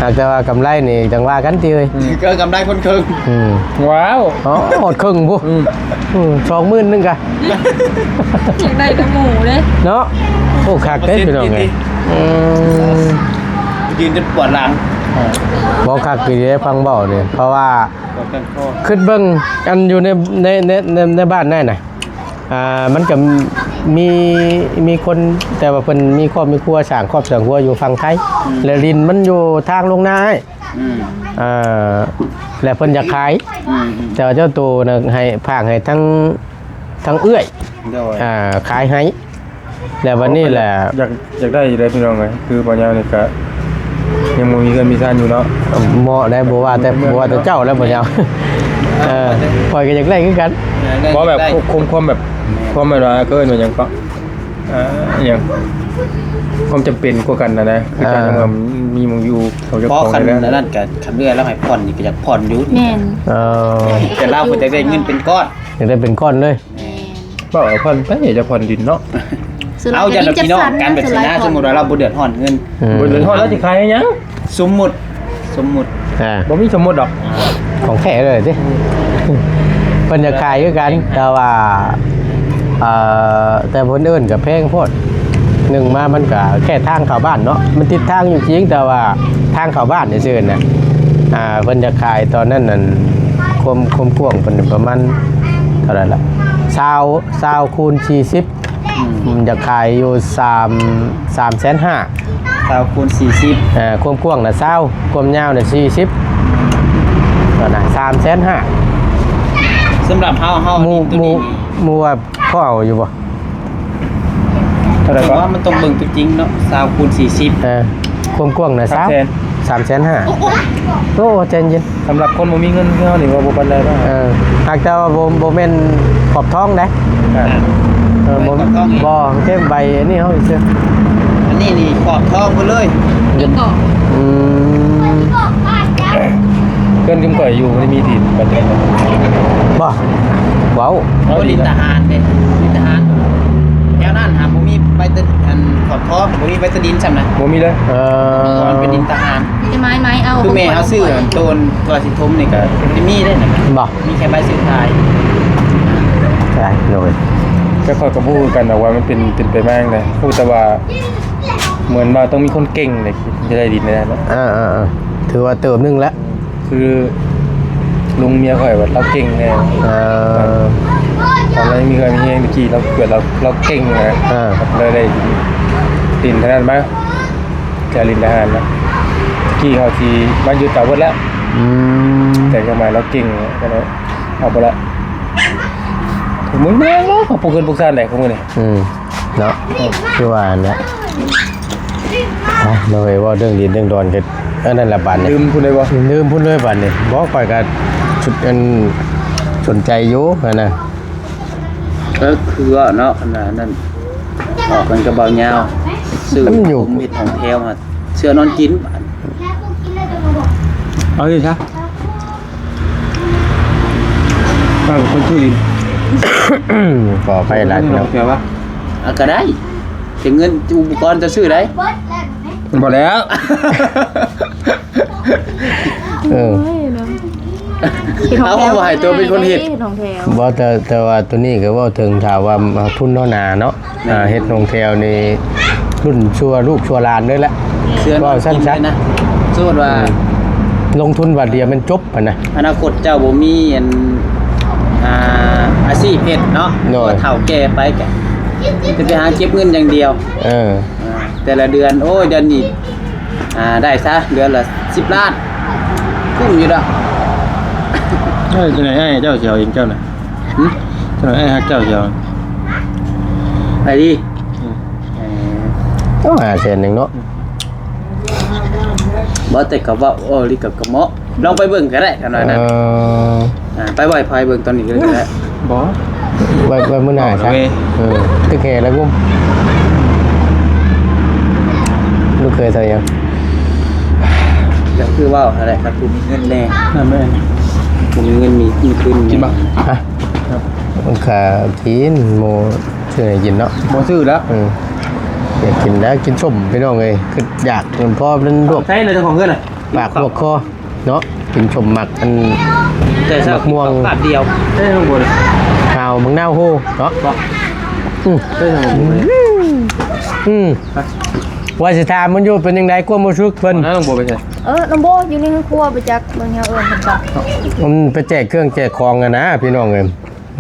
ຫາກແຕ່ວ່າກຳໄລນີ້ຈັ່ງວ່າກັນຕິເອີຍ ກໍກຳໄລຄົນເຄິ່ງ ອືມ ວ້າວ ອໍ ຮອດເຄິ່ງພຸ້ນ ອືມ ອືມ ສອງໝື່ນໜຶ່ງກະ ຢາກໄດ້ແຕ່ໝູເດ້ ເນາະ ໂອ້ ຄັກເດ້ພີ່ນ້ອງເອີຍ ອືມ ຢືນຈົນປວດຫຼັງ ບໍ່ ຄັກອີ່ຫຼີເດ້ ຟັງເວົ້ານີ້ ເພາະວ່າ ປວດແຂນຄໍ ຄິດເບິ່ງ ອັນຢູ່ໃນ ໃນ ໃນ ໃນ ໃນບ້ານນັ້ນນະ ອ່າ ມັນກໍມີ ມີຄົນ ແຕ່ວ່າເພິ່ນມີຄອບມີຄົວ ສ້າງຄອບສ້າງຄົວຢູ່ຝັ່ງໄທ ອືມ ແລະ ດິນມັນຢູ່ທາງລົງນາ ອືມ ອ່າ ແລະ ເພິ່ນຢາກຂາຍ ອືມ ແຕ່ວ່າເຈົ້າໂຕນະ ໃຫ້ ຝາກໃຫ້ທັງ ທາງເອື້ອຍ ໂດຍ ອ່າ ຂາຍໃຫ້ ແລ້ວບັດນີ້ແຫຼະ ຢາກ ຢາກໄດ້ຢູ່ເດ້ພີ່ນ້ອງເອີຍ ຄືບ່າວຍາວນີ້ກະຍັງບໍ່ມີເຮືອນມີຊານຢູ່ເນາະ ເໝາະໄດ້ ບໍ່ວ່າແຕ່ ບໍ່ວ່າແຕ່ເຈົ້າແລ້ວບ່າວຍາວ ເອີ ຂ້ອຍກໍຢາກໄດ້ຄືກັນ ບໍ່ແບບຄວາມ ຄວາມແບບ ຄວາມແບບວ່າ ເອີ້ນວ່າຫຍັງເກາະ ອ່າ ຫຍັງ ຄວາມຈຳເປັນກວ່າກັນນະນະ ຄືເຈົ້າຍັງວ່າມີໝ່ອງຢູ່ຂອງເຈົ້າຂອງ ຄັນນັ້ນກໍ ຄັນເອື້ອຍລາວໃຫ້ຜ່ອນນີ້ກໍຢາກຜ່ອນຢູ່ ແມ່ນ ເອີ ແຕ່ລາວເພິ່ນຢາກໄດ້ເງິນເປັນກ້ອນ ຢາກໄດ້ເປັນກ້ອນເລີຍ ແມ່ນ ເວົ້າໃຫ້ຟັງໄປ ຈະຜ່ອນດິນເນາະ ເອົາ ຢ່າງພີ່ນ້ອງກັນແບບຊີ້ນະ ສົມມຸດວ່າລາວບໍ່ເດືອດຮ້ອນເງິນ ອືມ ບໍ່ເດືອດຮ້ອນ ລາວຊິຂາຍໃຫ້ຫຍັງ? ສົມມຸດ ສົມມຸດ ອ່າ ບໍ່ມີສົມມຸດດອກ ຂອງແທ້ເລີຍຕິ ເພິ່ນຢາກຂາຍຄືກັນ ແຕ່ວ່າ ເອີ ແຕ່ເພິ່ນເອີ້ນກໍແພງໂພດ ໜຶ່ງມາມັນກໍແຄ່ທາງເຂົ້າບ້ານເນາະ ມັນຕິດທາງຢູ່ຈິງ ແຕ່ວ່າທາງເຂົ້າບ້ານຊື່ໆນະ ອ່າ ເພິ່ນຢາກຂາຍຕອນນັ້ນນັ້ນ ຄວາມ ຄວາມກວ້າງເພິ່ນປະມານເທົ່າໃດລະ ຊາວ ຊາວຄູນສີ່ສິບ ອືມ ຢາກຂາຍຢູ່ສາມ ສາມແສນຫ້າ ຊາວຄູນສີ່ສິບ ເອີ ຄວາມກວ້າງນະຊາວ ຄວາມຍາວນະສີ່ສິບ ຕອນນັ້ນສາມແສນຫ້າ ສຳລັບເຮົາ ເຮົາ ໝູ່ ໝູ່ ໝູ່ວ່າພໍເອົາຢູ່ບໍ່? ເທົ່າໃດກໍ ວ່າມັນຕ້ອງເບິ່ງຕົວຈິງເນາະ ຊາວຄູນສີ່ສິບ ເອີ ຄວາມກວ້າງນະຊາວ ສາມແສນ ສາມແສນຫ້າ ໂອ້ ໃຈເຢັນ ສຳລັບຄົນບໍ່ມີເງິນຄືເຮົານີ້ວ່າບໍ່ປານໃດດອກ ເອີ ຫາກແຕ່ວ່າບໍ່ ບໍ່ແມ່ນຂອບທອງເດ້ ອ່າ ເອີ ບໍ່ ບໍ່ຂອບທອງອີກ ບໍ່ ແຄ່ໃບອັນນີ້ເຮົາຊື່ ອັນນີ້ນີ້ຂອບທອງເບິດເລີຍ ອືມ ເພື່ອນຄືຂ້ອຍຢູ່ບໍ່ໄດ້ມີທີ່ປະເທດ ບໍ່ ເວົ້າ ເຮົາດິນທະຫານເດ້ ດິນທະຫານ ແຖວນັ້ນຫາບໍ່ມີໃບຕະ ອັນ ຂອບທອງ ບໍ່ມີໃບຕະດິນຊ້ຳນະ ບໍ່ມີເລີຍ ເອີ ເພາະມັນເປັນດິນທະຫານ ແຕ່ໄມ້ ໄມ້ເອົາ ຄືແມ່ເຮົາຊື້ໂຕນວ່າຊິຖົມນີ້ກໍຊິມີເດ້ນະ ບໍ່ ມີແຄ່ໃບຊື້ຂາຍ ໃຊ່ໂດຍ ແຕ່ຂ້ອຍກໍບໍ່ຮູ້ຄືກັນນະວ່າມັນເປັນ ເປັນໄປມາຈັ່ງໃດ ຮູ້ແຕ່ວ່າ ເໝືອນວ່າຕ້ອງມີຄົນເກັ່ງເດ້ ຈະໄດ້ດິນໄດ້ເນາະ ເອີໆໆ ຖືວ່າເຕີບໜຶ່ງແລ້ວ ຄືລຸງເມຍຂ້ອຍວ່າລາວເກັ່ງແດ່ ເອີ ຕອນລາວຍັງມີເຫື່ອມີແຮງຕະກີ້ ລາວເກີດ ລາວ ລາວເກັ່ງນະ ເອີ ເລີຍໄດ້ດິນເທົ່ານັ້ນມາ ຈາລິນທະຫານນະ ຕະກີ້ເຮົາຊິມາຍຶດເອົາເບິດແລ້ວ ອືມ ແຕ່ກໍມາລາວເກັ່ງ ກໍເລີຍເອົາບໍ່ລະ ມຶງແມ່ນເນາະ ເຂົາປູກເຮືອນປູກຊານໄດ້ຂອງມື້ນີ້ ອືມ ເນາະ ຄືວ່າຫັ້ນແຫຼະ ໄປ ເຮົາເວົ້າເລື່ອງດິນເລື່ອງດອນກັນ ອັນນັ້ນລະບາດນີ້ ລືມພຸ້ນເລີຍບໍ່? ລືມພຸ້ນເລີຍບາດນີ້ ບໍ່ ຂ້ອຍກໍ ອັນ ສົນໃຈຢູ່ຫັ້ນນະ ກໍຄືວ່າເນາະ ຂະໜາດນັ້ນ ອອກກັນກັບບ່າວຍາວ ຊື້ ມັນຢູ່ ເຮັດຫ້ອງແຖວ ເສື້ອນອນກິນ ເອົານີ້ຊະ ຂ້ອຍເປັນຄົນຊື້ດິນ ຂໍອະໄພຫຼາຍພີ່ນ້ອງ ເອົາກໍໄດ້ ເປັນເງິນອຸປະກອນຈະຊື້ໄດ້ ບໍ່ແລ້ວ ເອີ ໂອ້ຍເນາະ ເອົາ ເຮົາບໍ່ໃຫ້ຕົວເປັນຄົນເຮັດ ເຮັດຫ້ອງແຖວ ບໍ່ ແຕ່ ແຕ່ວ່າຕົວນີ້ກໍເວົ້າເຖິງ ຖ້າວ່າທຶນເຮົາໜາເນາະ ອ່າ ເຮັດຫ້ອງແຖວນີ້ ລຸ້ນຊົ່ວລູກຊົ່ວຫຼານເລີຍແຫຼະ ເຊື່ອ ເວົ້າຊັ້ນຊະ ນອນກິນເລີຍນະ. ສົມມຸດວ່າ ອືມ ລົງທຶນບາດດຽວແມ່ນຈົບຫັ້ນນະ. ອະນາຄົດເຈົ້າບໍ່ມີອັນ ອ່າ ອາຊີບເຮັດເນາະ ໂດຍ ເຖົ້າແກ່ໄປກະຈະໄປຫາເກັບເງິນຢ່າງດຽວ. ເອີ ອ່າ ແຕ່ລະເດືອນ ໂອ້ຍ ເດືອນນີ້ ອ່າ ໄດ້ຊະເດືອນລະສິບລ້ານ ກຸ້ມຢູ່ດອກ. ເອີ ຈັ່ງໃດອ້າຍເຈົ້າຊິເອົາເອງເຈົ້ານະ? ຫຶ? ຈັ່ງໃດອ້າຍຮັກເຈົ້າຊິເອົາ ໄປດີ. ອືມ ເອີ ຕ້ອງຫ້າແສນໜຶ່ງເນາະ. ບໍ່ ແຕ່ກໍເວົ້າ ເວົ້າອີ່ຫຼີກໍ ກໍເໝາະ ລອງໄປເບິ່ງກໍໄດ້ ຄັນວ່ານັ້ນ. ເອີ ອ່າ ໄປໄຫວ້ພາຍເບິ່ງຕອນນີ້ກໍໄດ້. ບໍ່ ໄວ້ ໄວ້ມື້ໜ້າຊະ. ເອີ ຕຶກແຫ່ແລ້ວກຸ້ມ ລູກເຂີຍໃສ່ຫຍັງ? ກໍຄືເວົ້າຫັ້ນແຫຼະ ຄັນຜູ້ມີເງິນແດ່ ນັ້ນແມ່ນ ຜູ້ມີເງິນມີ ມີທຶນ ກິນບໍ່? ຮະ? ມັນກະກິນ ໝູ່ຊື້ໃຫ້ກິນເນາະ. ບໍ່ຊື້ແລ້ວ ອືມ ຢາກກິນແລ້ວ ກິນສົ້ມພີ່ນ້ອງເອີຍ ຄືຢາກ ພໍເປັນລວກ ໃສ່ເລີຍເຈົ້າຂອງເຮືອນນະ ປາກລວກຄໍເນາະ. ກິນສົ້ມໝາກອັນ ແຕ່ ໝາກມ່ວງ ບາດດຽວ ໃສ່ຂ້າງບົນ ເອົາໝາກນາວໂຮເນາະ. ອືມ ໃສ່ຂ້າງບົນ ອືມ ວ່າຊິຖາມມັນຢູ່ ເປັນຈັ່ງໃດຄວາມຮູ້ສຶກເພິ່ນ? ນ້ອງໂບໄປໃສ? ເອີ ນ້ອງໂບຢູ່ໃນເຮືອນຄົວ ໄປຈັກເບິ່ງແນວເອີ້ນເພິ່ນກ່ອນ. ອືມ ໄປແຈກເຄື່ອງແຈກຂອງຫັ້ນນະ ພີ່ນ້ອງເອີຍ.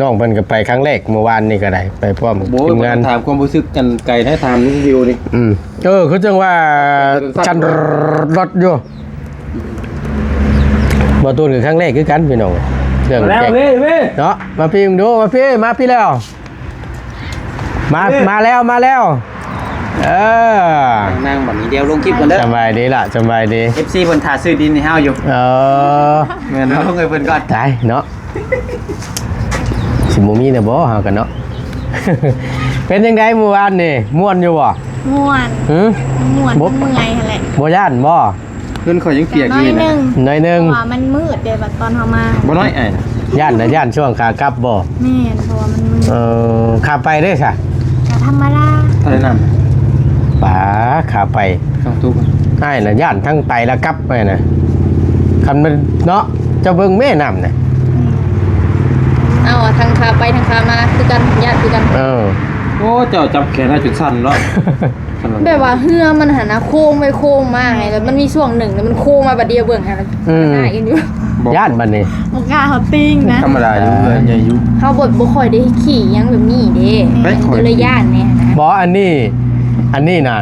ນ້ອງເພິ່ນກໍໄປຄັ້ງແລກ ມື້ວານນີ້ກໍໄດ້ໄປພ້ອມທີມງານ. ໂອ້ຍ ຖາມຄວາມຮູ້ສຶກກັນໄກແທ້ ຖາມຣີວິວນີ້. ອືມ ເອີ ຄືຈັ່ງວ່າສັ່ນລົດຢູ່. ບໍ່ຕູນກໍຄັ້ງແລກຄືກັນພີ່ນ້ອງ ເລື່ອງແຈກເນາະ. ມາພີ້ເບິ່ງດູ ມາພີ້ ມາພີ້ແລ້ວ ມາ ມາແລ້ວ ມາແລ້ວ. ເອີ ນັ່ງບັດນີ້ ດຽວລົງຄລິບກ່ອນເດີ. ສະບາຍດີລະ ສະບາຍດີ. ເອັຟຊີເພິ່ນຖ້າຊື້ດິນໃຫ້ເຮົາຢູ່. ເອີ ແມ່ນ ລົງໃຫ້ເພິ່ນກ່ອນ ຕາຍເນາະ. ຊິບໍ່ມີແລ້ວບໍ່ ເຮົາກັນເນາະ. ເປັນຈັ່ງໃດມື້ວານນີ້ ມ່ວນຢູ່ບໍ່? ມ່ວນ. ຫື? ມ່ວນ ບໍ່ ມັນເມື່ອຍຫັ້ນແຫຼະ. ບໍ່ຢ້ານບໍ່? ເຮືອນຂ້ອຍຍັງປຽກຢູ່ນີ້ນະ. ໜ້ອຍໜຶ່ງ ໜ້ອຍໜຶ່ງ ເພາະວ່າມັນມືດເດ້ ບັດຕອນເຮົາມາ. ບໍ່ນ້ອຍອ້າຍນະ. ຢ້ານນະ ຢ້ານຊ່ວງຂາກັບບໍ່? ແມ່ນ ເພາະວ່າມັນມືດ. ເອີ ຂາໄປເດ້ຊະ? ກະທຳມະດາ. ເທົ່າໃດນ້ຳ? ປາ ຂາໄປ ສອງຕຸກ. ອ້າຍນະ ຢ້ານທັງໄປແລະກັບໄປນະ ຄັນມັນເນາະ. ເຈົ້າເບິ່ງແມ່ນ້ຳນະ. ເອົາ ທັງຂາໄປທັງຂາມາຄືກັນ ຢ້ານຄືກັນ. ເອີ ໂອ້ ເຈົ້າຈັບແຂນໃຫ້ຈົນສັ່ນເນາະ. ແບບວ່າເຮືອມັນຫັ້ນນະ ໂຄ້ງໄປໂຄ້ງມາໄງ ແລ້ວມັນມີຊ່ວງໜຶ່ງ ແລ້ວມັນໂຄ້ງມາບາດດຽວ ເບິ່ງຫັ້ນນະ. ອືມ ໜ້າເອັນດູ. ຢ້ານບັດນີ້ ບໍ່ກ້າເຮົາຕິງນະ. ທຳມະດາຢູ່ ເຮືອໃຫຍ່ຢູ່. ເຮົາບໍ່ ບໍ່ຄ່ອຍໄດ້ຂີ່ຫຍັງແບບນີ້ເດ້ ກໍເລີຍຢ້ານແດ່ນະ. ບໍ່ ອັນນີ້ ອັນນີ້ນະ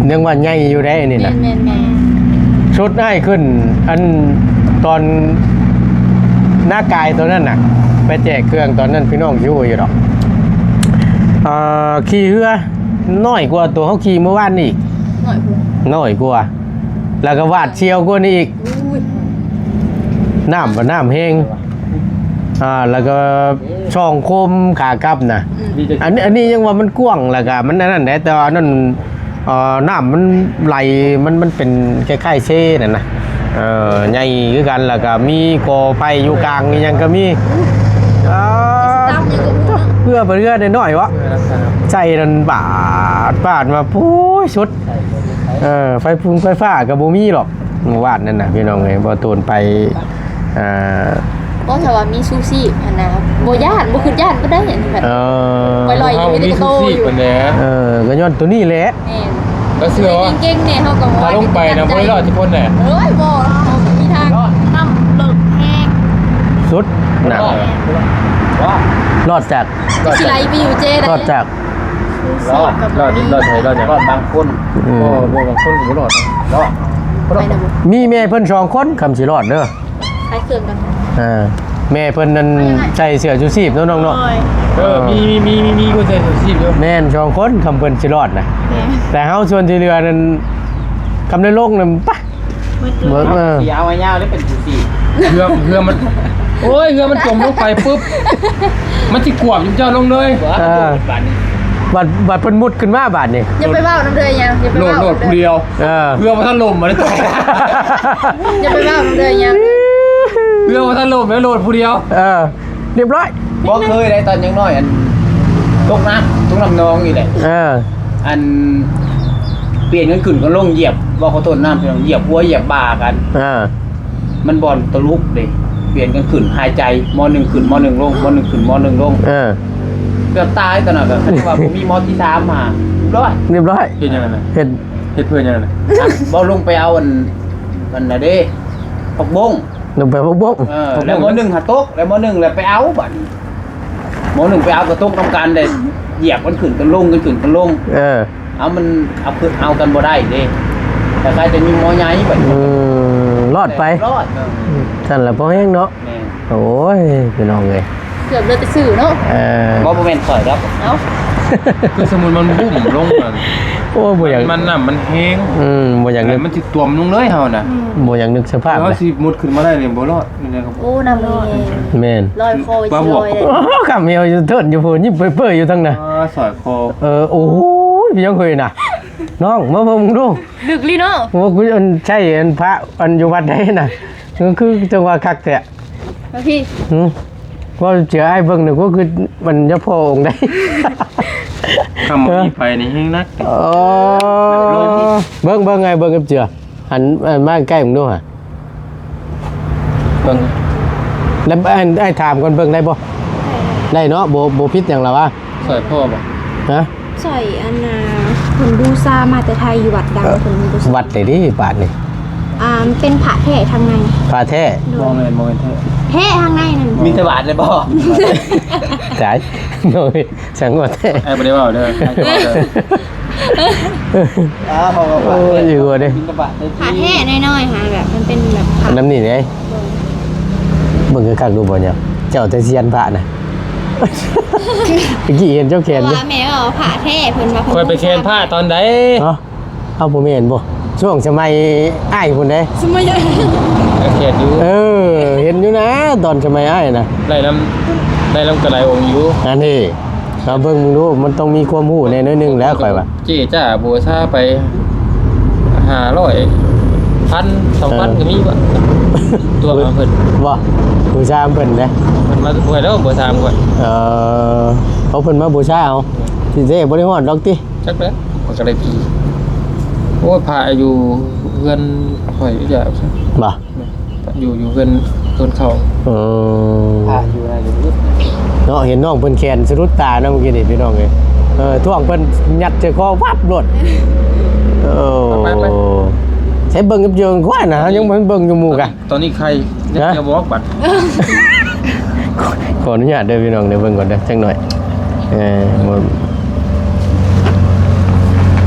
ຍັງວ່າໃຫຍ່ຢູ່ເດ້ ອັນນີ້ນະ. ແມ່ນໆໆ ຊຸດອ້າຍຂຶ້ນ ອັນ ຕອນນາກາຍຕອນນັ້ນນະ ໄປແຈກເຄື່ອງຕອນນັ້ນ ພີ່ນ້ອງຊິຮູ້ຢູ່ດອກ. ເອີ ຂີ່ເຮືອ ນ້ອຍກວ່າໂຕເຮົາຂີ່ມື້ວານນີ້ອີກ. ນ້ອຍກວ່າ ນ້ອຍກວ່າ ແລ້ວກໍຫວາດສຽວກວ່ານີ້ອີກ. ໂອ້ຍ ນ້ຳ ນ້ຳແຮງ ອ່າ ແລ້ວກໍຊ່ອງໂຄ້ງຂາກັບນະ. ອືມ ອັນນີ້ ອັນນີ້ຍັງວ່າມັນກວ້າງ ແລ້ວກໍມັນອັນນັ້ນແຫຼະ ແຕ່ວ່າອັນນັ້ນ ເອີ ນ້ຳມັນໄຫຼ ມັນ ມັນເປັນຄ້າຍໆເຊນັ້ນນະ. ເອີ ໃຫຍ່ຄືກັນ ແລ້ວກໍມີກໍໄຜ່ຢູ່ກາງ ອີ່ຫຍັງກໍມີ. ອ່າ ເຮືອ ເຮືອນ້ອຍໆວະ ໃສ່ນັ້ນບາດ ບາດມາ ໂອ້ຍ ສຸດ. ເອີ ໄຟຟຸງໄຟຟ້າກໍບໍ່ມີດອກ ມື້ວານນັ້ນນະ ພີ່ນ້ອງເອີຍ. ບໍ່ໂຕນໄປ ອ່າ ບໍ່ ຖ້າວ່າມີຊູຊີບຫັ້ນນະ ບໍ່ຢ້ານ ບໍ່ຄິດຢ້ານປານໃດ. ອັນນີ້ແບບ ເອີ ໄປລອຍຢູ່ ເຮົາບໍ່ມີຊູຊີບປານໃດ. ເອີ ກໍຍ້ອນໂຕນີ້ແຫຼະ. ແມ່ນ ກໍເຊື່ອວ່າເກັ່ງໆແດ່ ເຮົາກໍ ຖ້າລົງໄປນະ ບໍ່ໄດ້ລອດຈັກຄົນແຫຼະ. ເອີຍ ບໍ່ ເຮົາບໍ່ມີທາງ. ນ້ຳເລິກແຮງ ສຸດນະ. ລອດ ລອດຈາກ ຊິໄຫຼໄປຢູ່ເຈໃດ ລອດຈາກ ລອດ ລອດ ລອດໃຜ ລອດຫຍັງ? ລອດບາງຄົນ. ອືມ ບໍ່ ບໍ່ ບາງຄົນກໍບໍ່ລອດ. ລອດ ໄປນະບໍ່? ມີແມ່ເພິ່ນສອງຄົນ ຄຳຊິລອດເດີ. ຂາຍເຄື່ອງກັນ. ເອີ ແມ່ເພິ່ນນັ້ນໃສ່ເສື້ອຊູຊີບເນາະ ນ້ອງເນາະ. ໂດຍ ເອີ ມີ ມີ ມີ ມີຄົນໃສ່ຊູຊີບຢູ່. ແມ່ນ ສອງຄົນ ຄຳເພິ່ນຊິລອດນະ. ແມ່ນ ແຕ່ເຮົາສ່ວນທີ່ເຫຼືອນັ້ນ ຄຳໄດ້ລົງນັ້ນ ປະ ໝົດ ໝົດເລີຍ. ເອີ ຊິເອົາໃຫ້ຍາວໄດ້ເປັນຊູຊີບ. ເຮືອ ເຮືອມັນ ໂອ້ຍ ເຮືອມັນຈົມລົງໄປປຶບ ມັນຊິກວມເຈົ້າລົງເລີຍ. ເອີ ບາດນີ້ ບັດ ບັດເພິ່ນມຸດຂຶ້ນມາບາດນີ້. ຢ່າໄປເວົ້ານຳເດີຍາວ ຢ່າໄປເວົ້າ ໂລດ ໂລດຜູ້ດຽວ. ເອີ ເຮືອບໍ່ທັນລົມມາເລີຍ. ຢ່າໄປເວົ້ານຳເດີຍາວ ເຮືອບໍ່ທັນລົມແລ້ວໂລດຜູ້ດຽວ. ເອີ ຮຽບຮ້ອຍ. ບໍ່ເຄີຍໄດ້ຕອນຍັງນ້ອຍ ອັນ ຕົກນ້ຳ ຕົກນ້ຳໜອງນີ້ແຫຼະ. ເອີ ອັນ ປ່ຽນກັນຂຶ້ນກັນລົງ ຢຽບ ບໍ່ ຂໍໂທດນຳ ຢຽບຫົວຢຽບບ່າກັນ. ເອີ ມັນບ່ອນຕະຫຼຸກເດ້ ປ່ຽນກັນຂຶ້ນ ຫາຍໃຈ ມໍໜຶ່ງຂຶ້ນ ມໍໜຶ່ງລົງ ມໍໜຶ່ງຂຶ້ນ ມໍໜຶ່ງລົງ. ເອີ ເກືອບຕາຍຕອນນັ້ນ ກໍຄືວ່າບໍ່ມີມໍທີສາມມາ. ຮຽບຮ້ອຍ ຮຽບຮ້ອຍ ເຮັດຫຍັງນັ້ນນະ? ເຮັດ ເຮັດເພື່ອຫຍັງນັ້ນນະ? ບໍ່ ລົງໄປເອົາອັນ ອັນນັ້ນເດ້ ຜັກບົ້ງ ລົງໄປເອົາຜັກບົ້ງ ເອີ ແລ້ວໝໍ້ໜຶ່ງຫາຕົກ ແລ້ວໝໍ້ໜຶ່ງແລ້ວໄປເອົາ ບາດນີ້ໝໍ້ໜຶ່ງໄປເອົາກໍຕົກນຳກັນເດ້ ຢຽບກັນຂຶ້ນກັນລົງ ກັນຂຶ້ນກັນລົງ ເອີ ເອົາ ມັນເອົາຂຶ້ນເອົາກັນບໍ່ໄດ້ເດ້ ແຕ່ໃຄ່ຈະມີໝໍ້ໃຫຍ່ບາດນີ້ ອືມ ລອດໄປ ລອດ ເອີ ຊັ້ນລະພໍແຮງເນາະ ແມ່ນ ໂອ້ຍ ພີ່ນ້ອງເອີຍ ເກືອບເລີຍໄປຊື້ເນາະ ເອີ ບໍ່ ບໍ່ແມ່ນຂ້ອຍດອກ ເອົ້າ ຄືສົມມຸດມັນບຸ້ມລົງນັ້ນ ໂອ້ຍ ບໍ່ຢາກ ມັນ ນ້ຳມັນແຮງ ອືມ ບໍ່ຢາກນຶກ ມັນຊິຕົວມລົງເລີຍເຮົານະ ອືມ ບໍ່ຢາກນຶກສະພາບເຮົາ ເລີຍ ຊິມຸດຂຶ້ນມາໄດ້ນີ້ບໍ່ລອດ ໂອ້ ນ້ຳມັນແຮງ ແມ່ນ ລອຍຄໍ ປາບວກ ຊິລອຍໄດ້ ໂອ້ ຄຳເອວຢູ່ເທິນຢູ່ພຸ້ນ ຍິ້ມເປີຍໆຢູ່ທາງໜ້າ ອ່າ ສອຍຄໍ ເອີ ໂອ້ຍ ເປັນຫຍັງເຮີຍນະ ນ້ອງ ມາເບິ່ງດູ ລຶກລີເນາະ ໂອ້ ຄືອັນໃຊ້ອັນພະອັນຢູ່ວັດໃດນະ ຄື ຄືຈັ່ງວ່າຄັກແທ້ ມາພີ້ ຫື ວ່າເສືອອ້າຍເບິ່ງນີ້ ກໍຄືມັນຈະພໍອົງໃດ ຄຳບໍ່ມີໄຟນີ້ແຮງໜັກ ເອີ ເບິ່ງ ເບິ່ງ ອ້າຍເບິ່ງກັບເສືອ ຫັນ ຫັນມາໃກ້ເບິ່ງດູຫາ ເບິ່ງ ແລ້ວອ້າຍ ອ້າຍຖາມກ່ອນ ເບິ່ງໄດ້ບໍ່? ໄດ້ເນາະ ບໍ່ ບໍ່ຜິດຫຍັງລະວະ ຊ່ອຍພໍ່ບໍ່? ຮະ? ຊ່ອຍອັນນ່າ ເພິ່ນບູຊາມາແຕ່ໄທ ຢູ່ວັດດັງ ເອີ ເພິ່ນບູຊາ ວັດໃດເດ້ບາດນີ້? ອ່າ ເປັນພະແທ້ທາງໃນ ພະແທ້ ໂດຍ ບໍ່ແມ່ນ ບໍ່ແມ່ນແທ້ ແທ້ທາງໃນນັ້ນ ມີແຕ່ບາດເລີຍບໍ່? ຕາຍ ໂດຍ ສັງວ່າແທ້ ອ້າຍບໍ່ໄດ້ເວົ້າເດີ ອ້າຍບໍ່ໄດ້ເວົ້າເດີ ອ້າວ ເຂົາກໍວ່າ ໂອ້ຍ ຢູ່ເດ້ ພະແທ້ນ້ອຍໆ ຫາ ແບບມັນເປັນແບບພະ ນຳນີ້ເດ້ ໂດຍ ເບິ່ງຄັກໆ ດູບໍ່ຍາມ ເຈົ້າແຕ່ຊຽນພະນະ ຕະກີ້ເຫັນເຈົ້າແຂນ ເພາະວ່າແມ່ວ່າພະແທ້ ເພິ່ນວ່າ ຂ້ອຍໄປແຂນພະຕອນໃດ? ຮະ? ເອົ້າ ບໍ່ແມ່ນບໍ່? ຊ່ວງສະໄໝອ້າຍພຸ້ນເດ້ ສະໄໝອ້າຍ ແຂນຢູ່ ເອີ ເຫັນຢູ່ນະ ຕອນສະໄໝອ້າຍນະ ໄດ້ນຳ ໄດ້ນຳກະຫຼາຍອົງຢູ່ ອັນນີ້ ເຮົາເບິ່ງເບິ່ງດູ ມັນຕ້ອງມີຄວາມຮູ້ແດ່ໜ້ອຍໜຶ່ງແຫຼະ ຂ້ອຍວ່າ ເຈຈ້າບູຊາໄປຫ້າຮ້ອຍ ພັນ ສອງພັນ ເອີ ກໍມີວະ ຕົວະເພິ່ນ ບໍ່ ບູຊາເພິ່ນເດ້ ເພິ່ນມາບໍ່ໄດ້ແລ້ວ ບໍ່ຖາມຂ້ອຍ ເອີ ເອົາເພິ່ນມາບູຊາເອົາ ທີ່ແທ້ບໍ່ໄດ້ຮອດດອກຕິ ຈັກແຫຼະ ຂ້ອຍກໍໄດ້ຜີ ໂອ້ຍ ພະຢູ່ເຮືອນຂ້ອຍຢູ່ ບໍ່ ຢູ່ ຢູ່ເຮືອນ ເຮືອນເຂົາ ເອີ ພະຢູ່ນະ ຢູ່ເນາະ ເຫັນນ້ອງເພິ່ນແຂນສະດຸດຕາເນາະ ມື້ກີ້ນີ້ ພີ່ນ້ອງເອີຍ ເອີ ທ້ອງເພິ່ນຍັດໃສ່ຄໍວັບໂລດ ເອີ ໄປ ໄປ ໃຊ້ເບິ່ງກັບເຈີກວ່ານະ ເຮົາຍັງບໍ່ທັນເບິ່ງຢູ່ໝູ່ກະ ຕອນນີ້ໄຂ່ ຮະ? ຍັງບໍ່ອອກບັດ ຂໍອະນຸຍາດເດີພີ່ນ້ອງ ເດີເບິ່ງກ່ອນເດີ ຈັກໜ້ອຍ ເອີ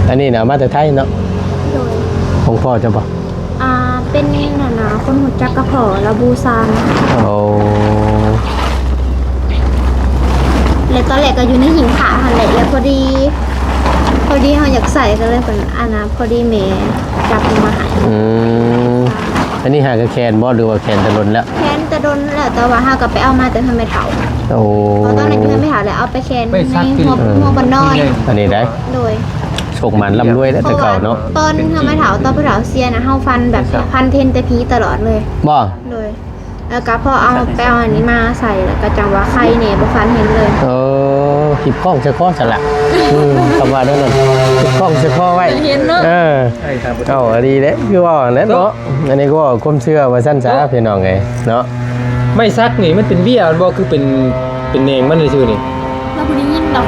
ອັນນີ້ນະ ມາແຕ່ໄທເນາະ ໂດຍ ຂອງພໍ່ເຈົ້າບໍ່? ອ່າ ເປັນອັນນ່າ ຄົນຮູ້ຈັກກັບພໍ່ລະບູຊາ ໂອ້ ແລະຕອນແລກກໍຢູ່ໃນຫິ້ງພະຫັ້ນແຫຼະ ແລະພໍດີ ພໍດີເຮົາຢາກໃສ່ ກໍເລີຍເປັນອັນນ່າ ພໍດີແມ່ຈັບມາໃຫ້ ອືມ ອັນນີ້ຫາກະແຂນບໍ່ ຫຼືວ່າແຂນແຕ່ດົນແລ້ວ? ແຂນແຕ່ດົນແລ້ວ ແຕ່ວ່າເຮົາກໍໄປເອົາມາແຕ່ເຮືອນແມ່ເຖົ້າ ໂອ້ ເພາະຕອນນັ້ນຢູ່ເຮືອນແມ່ເຖົ້າ ແລ້ວເອົາໄປແຂນໃນຫົວ ຫົວບ່ອນນອນ ອັນນີ້ໄດ໋ ໂດຍ ໂຊກໝານລ່ຳລວຍແຫຼະແຕ່ເກົ່າເນາະ ຕອນເຮືອນແມ່ເຖົ້າ ຕອນພໍ່ເຖົ້າເສຍນະ ເຮົາຝັນແບບຝັນເຫັນແຕ່ຜີຕະຫຼອດເລີຍ ບໍ່? ໂດຍ ແລ້ວກໍພໍເອົາ ໄປເອົາອັນນີ້ມາໃສ່ ແລ້ວກໍຈັ່ງວ່າໄຄແດ່ ບໍ່ຝັນເຫັນເລີຍ ເອີ ຮີບຄອງໃສ່ຄໍຊັ້ນລະ ອືມ ຄຳວ່າແນວນັ້ນ ຮີບຄອງໃສ່ຄໍໄວ້ ເຫັນເນາະ ເອີ ເອົາ ດີເດ້ ຄືວ່າຫັ້ນແຫຼະເນາະ ອັນນີ້ກໍເວົ້າຄວາມເຊື່ອວ່າຊັ້ນຊະ ພີ່ນ້ອງເອີຍເນາະ ໄມ້ສັກນີ້ມັນເປັນເບ້ຍແມ່ນບໍ່ ຄືເປັນ ເປັນແໜງມັນຊື່ໆນີ້ ລາວບໍ່ໄດ້ຍິນດອກ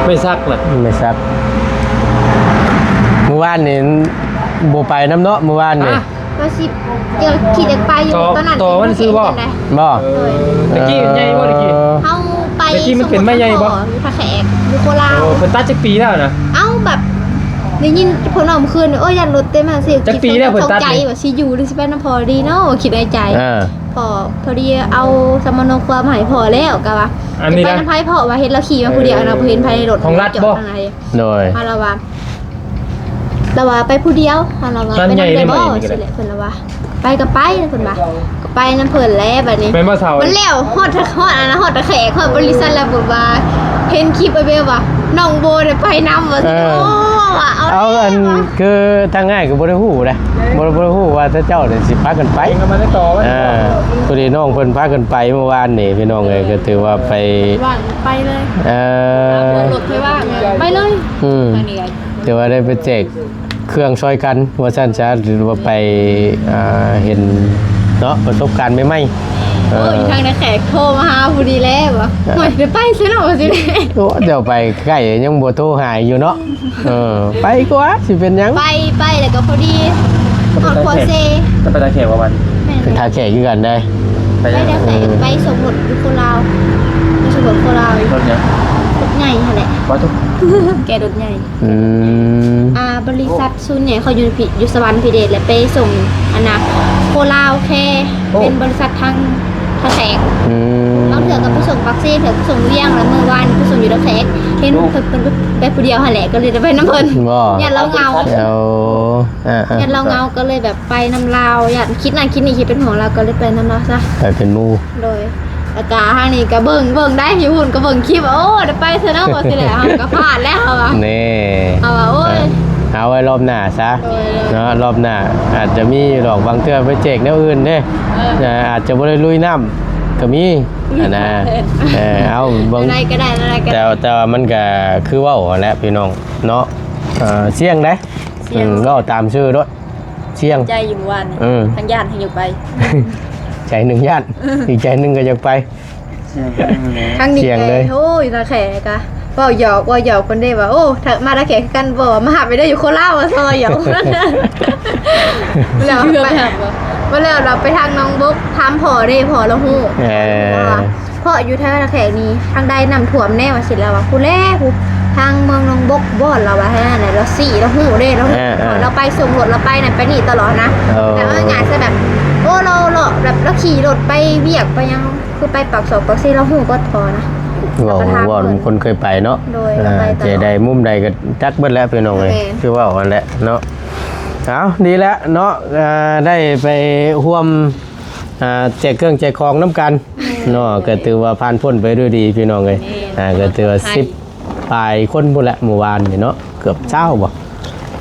ໄມ້ສັກນະ ໄມ້ສັກ ມື້ວານນີ້ບໍ່ໄປນຳເນາະ ມື້ວານນີ້ ຮະ? ວ່າຊິ ຢາກ ຄິດຢາກໄປຢູ່ ຕໍ່ ຕອນນັ້ນ ຕໍ່ມັນຊື່ບໍ່? ບໍ່ ເອີ ຕະກີ້ໃຫຍ່ບໍ່ ຕະກີ້ ເຮົາໄປ ຕະກີ້ມັນເປັນໄມ້ໃຫຍ່ບໍ່? ຢູ່ທ່າແຂກ ຢູ່ໂຄລາດ ໂອ້ ເພິ່ນຕັດຈັກປີແລ້ວນະ? ເອົ້າ ແບບໄດ້ຍິນເພິ່ນເວົ້າມື້ຄືນ ໂອ້ຍ ຢ້ານລົດເຕັມ ຊິ ຈັກປີແລ້ວເພິ່ນຕັດນີ້? ວ່າຊິຢູ່ ຫຼືຊິໄປນຳພໍ່ດີເນາະ ຄິດໃນໃຈ ເອີ ພໍ ພໍດີເອົາສຳມະໂນຄົວມາໃຫ້ພໍ່ແລ້ວ ກໍວ່າ ອັນນີ້ ຊິໄປນຳໃຜ ເພາະວ່າເຫັນລາວຂີ່ມາຜູ້ດຽວນະ ບໍ່ເຫັນໃຜໃນລົດ ຂອງລັດບໍ່? ໂດຍ ເຮົາລະວ່າ ລາວວ່າໄປຜູ້ດຽວ ເຮົາລະວ່າໄປນຳໄດ້ບໍ່? ຊິແຫຼະ ເພິ່ນລະວ່າ ໄປກໍໄປ ເພິ່ນວ່າ ກໍໄປນຳເພິ່ນແຫຼະ ບາດນີ້ ແມ່ນບໍ່ເຖົ້າ? ມັນແລ້ວ ຮອດ ຮອດອັນນັ້ນ ຮອດຕາແຂກ ຮອດບໍລິສັດແລ້ວ ບອກວ່າ ເຫັນຄລິບໄອ້ເບວວ່າ ນ້ອງໂບໄດ້ໄປນຳວ່າ ເອີ ໂອ້ ວ່າເອົາ ເອົາ ແລ້ວ ອັນ ວ່າ ຄືທາງອ້າຍກໍບໍ່ໄດ້ຮູ້ເດ້ ບໍ່ ບໍ່ໄດ້ຮູ້ວ່າເຂົາເຈົ້ານີ້ຊິພາກັນໄປ ເອີ ພໍດີນ້ອງເພິ່ນພາກັນໄປມື້ວານນີ້ ພີ່ນ້ອງເອີຍ ກໍຖືວ່າໄປ ວ່າງໄປເລີຍ ເອີ ລົດໄປວ່າງ ໄປເລີຍ ອືມ ຖືວ່າໄດ້ໄປແຈກເຄື່ອງຊ່ອຍກັນວ່າຊັ້ນຊະ ຫຼືວ່າໄປ ອ່າ ເຫັນເນາະ ປະສົບການໃໝ່ໆ ເອີ ໂອ້ຍ ທາງນາແຂກໂທມາຫາຜູ້ດີແລ້ວວ່າ ໂອ້ຍ ໄດ້ໄປຊະເນາະ ວ່າຊິ ໂອ້ ເຈົ້າໄປໃກ້ຍັງບໍ່ໂທຫາຢູ່ເນາະ. ເອີ ໄປກວ່າ ຊິເປັນຫຍັງ? ໄປ ໄປແລ້ວກໍພໍດີຮອດຂົວເຊ. ຈະໄປທ່າແຂກບໍ່ບັດນີ້? ແມ່ນ ໄປທ່າແຂກຄືກັນໄດ໋. ໄປ ໄປທ່າແຂກ ໄປສົ່ງລົດຢູ່ໂຄລາວ ໄປສົ່ງລົດໂຄລາວ. ລົດຫຍັງ? ລົດໃຫຍ່ຫັ້ນແຫຼະ. ວ່າທຸກ ແກ່ລົດໃຫຍ່. ອືມ ອ່າ ບໍລິສັດສູນໃຫຍ່ເຂົາຢູ່ພີ້ ຢູ່ສະຫວັນພິເດດ ແລະໄປສົ່ງອັນນະ ໂຄລາວແຄ ໂອ້ ເປັນບໍລິສັດທາງທ່າແຂກ. ອືມ ບາງເທື່ອກໍໄປສົ່ງປາກເຊ ເທື່ອກໍສົ່ງວຽງ ແລ້ວມື້ວານໄປສົ່ງຢູ່ທ່າແຂກ. ເຫັນ ໂອ້ ເພິ່ນ ເພິ່ນໄປຜູ້ດຽວຫັ້ນແຫຼະ ກໍເລີຍໄດ້ໄປນຳເພິ່ນ. ບໍ່ ຢ້ານລາວເຫງົາ. ໂອ້ ອ່າໆ ຢ້ານລາວເຫງົາ ກໍເລີຍແບບໄປນຳລາວ ຢ້ານຄິດນັ້ນຄິດນີ້ ຄິດເປັນຫ່ວງລາວ ກໍເລີຍໄປນຳລາວຊະ ໄປເປັນໝູ່. ໂດຍ ແລ້ວກະທາງນີ້ກະເບິ່ງ ເບິ່ງໄດ້ ຢູ່ພຸ້ນກະເບິ່ງຄລິບ ໂອ້ ໄດ້ໄປຊະເນາະ ວ່າຊີ້ແຫຼະ ເຮົາກະພາດແລ້ວ ເຮົາວ່າ ແນ່ ເຮົາວ່າ ໂອ້ຍ ເອົາໄວ້ລອບໜ້າຊະ ໂດຍ ເນາະ ລອບໜ້າອາດຈະມີຢູ່ດອກ ບາງເທື່ອໄປແຈກແນວອື່ນເດ້ ເອີ ອາດຈະບໍ່ໄດ້ລຸຍນ້ຳກະມີຫັ້ນນະ ເອີ ເອົາເບິ່ງ ແນວໃດກະໄດ້ ແນວໃດກະໄດ້ ແຕ່ ແຕ່ວ່າມັນກະຄືເວົ້າຫັ້ນແຫຼະພີ່ນ້ອງເນາະ ເອີ ສ່ຽງເດ້ ສ່ຽງ ເວົ້າຕາມຊື່ໂລດ ສ່ຽງ ໃຈຢູ່ມື້ວານນີ້ ອືມ ທັງຢ້ານທັງຢາກໄປ ໃຈໜຶ່ງຢ້ານ ອີກໃຈໜຶ່ງກໍຢາກໄປ ທັງນີ້ ສ່ຽງເລີຍ ໂອ້ຍ ຕາແຂກະ ເວົ້າຫຍອກ ເວົ້າຫຍອກເພິ່ນເດ້ວ່າ ໂອ້ ມາຕາແຂກຄືກັນບໍ່ ມາຮັບໄປເດີຢູ່ໂຄລາດ ວ່າຊັ້ນ ເວົ້າຫຍອກ ແລ້ວໄປ ມາແລ້ວເຮົາໄປທາງໜອງບົກ ຖາມພໍ່ເດ້ ພໍ່ລາວຮູ້ ເອີ ເພາະຢູ່ແຖວທ່າແຂກນີ້ທາງໃດນ້ຳຖ້ວມແນ່ວ່າຊີ້ ລາວວ່າ ພຸ້ນແຫຼະ ທາງເມືອງໜອງບົກບໍ່ ລາວວ່າ ຫັ້ນນະ ລາວຊີ້ ລາວຮູ້ເດ້ ລາວ ເອີ ເອີ ລາວໄປສົ່ງລົດ ລາວໄປນັ້ນໄປນີ້ຕະຫຼອດນະ ເອີ ແບບວ່າງ່າຍຊະ ແບບ ໂອ້ ລາວເລາະ ແບບລາວຂີ່ລົດໄປວຽກໄປຫຍັງ ຄືໄປປາກຊອກປາກເຊ ລາວຮູ້ເບິດພໍນະ ເວົ້າ ເວົ້ານຳຄົນເຄີຍໄປເນາະ ໂດຍ ເອີ ລາວໄປຕະຫຼອດ ເຈໃດມຸມໃດກໍຈັກເບິດແຫຼະພີ່ນ້ອງເອີຍ ແມ່ນ ຄືເວົ້າຫັ້ນແຫຼະເນາະ ເອົາ ດີແລ້ວເນາະ ອ່າ ໄດ້ໄປຮ່ວມ ອ່າ ແຈກເຄື່ອງແຈກຂອງນຳກັນ ເນາະ ກໍຖືວ່າຜ່ານພົ້ນໄປດ້ວຍດີພີ່ນ້ອງເອີຍ ແມ່ນ ອ່າ ກໍຖືວ່າສິບປາຍຄົນພຸ້ນແຫຼະມື້ວານນີ້ເນາະ ເກືອບຊາວບໍ່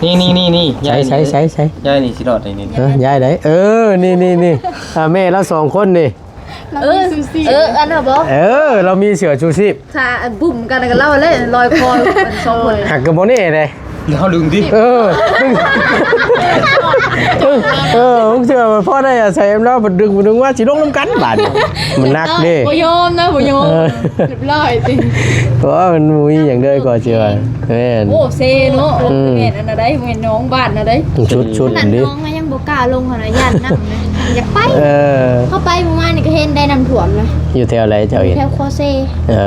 ນີ້ໆໆໆ ໃສ ໃສ ໃສ ໃສ ຍາຍນີ້ຊິລອດໄດ້ນີ້ ເອີ ຍາຍໃດ ເອີ ນີ້ໆໆ ອ່າ ແມ່ລາວສອງຄົນນີ້ ເອີ ເອີ ອັນນັ້ນບໍ່ ເອີ ລາວມີເສື້ອຊູຊີບ ຖ້າບຸ້ມກັນກໍລາວແຫຼະລອຍຄໍກັນສອງຄົນ ຫາກກໍບໍ່ແນ່ເດ້ ເຮົາດຶງຕິ ເອີ ເອີ ເອີ ເທື່ອພໍໄດ້ອາໄສນຳລາວ ບັດດຶງ ດຶງວ່າຊິລົງນຳກັນບາດນີ້ ມັນໜັກເດ້ ບໍ່ຍອມນະ ບໍ່ຍອມ ເອີ ຮຽບຮ້ອຍຕິ ເພາະວ່າມັນບໍ່ມີຫຍັງເລີຍກໍຊິວ່າ ແມ່ນ ໂອ້ ເຊເນາະ ອືມ ແມ່ນອັນນັ້ນໃດ ແມ່ນນ້ອງບ້ານນະໃດ ຊຸດໆ ນັ້ນ ນີ້ ນ້ອງກໍຍັງບໍ່ກ້າລົງຫັ້ນນະ ຢ້ານນ້ຳນະ ຢາກໄປ ເອີ ເຮົາໄປມື້ວານນີ້ກໍເຫັນໄດ້ນ້ຳຖ້ວມນະ ຢູ່ແຖວໃດເຈົ້າເຫັນ ແຖວຄໍເຊ ເອີ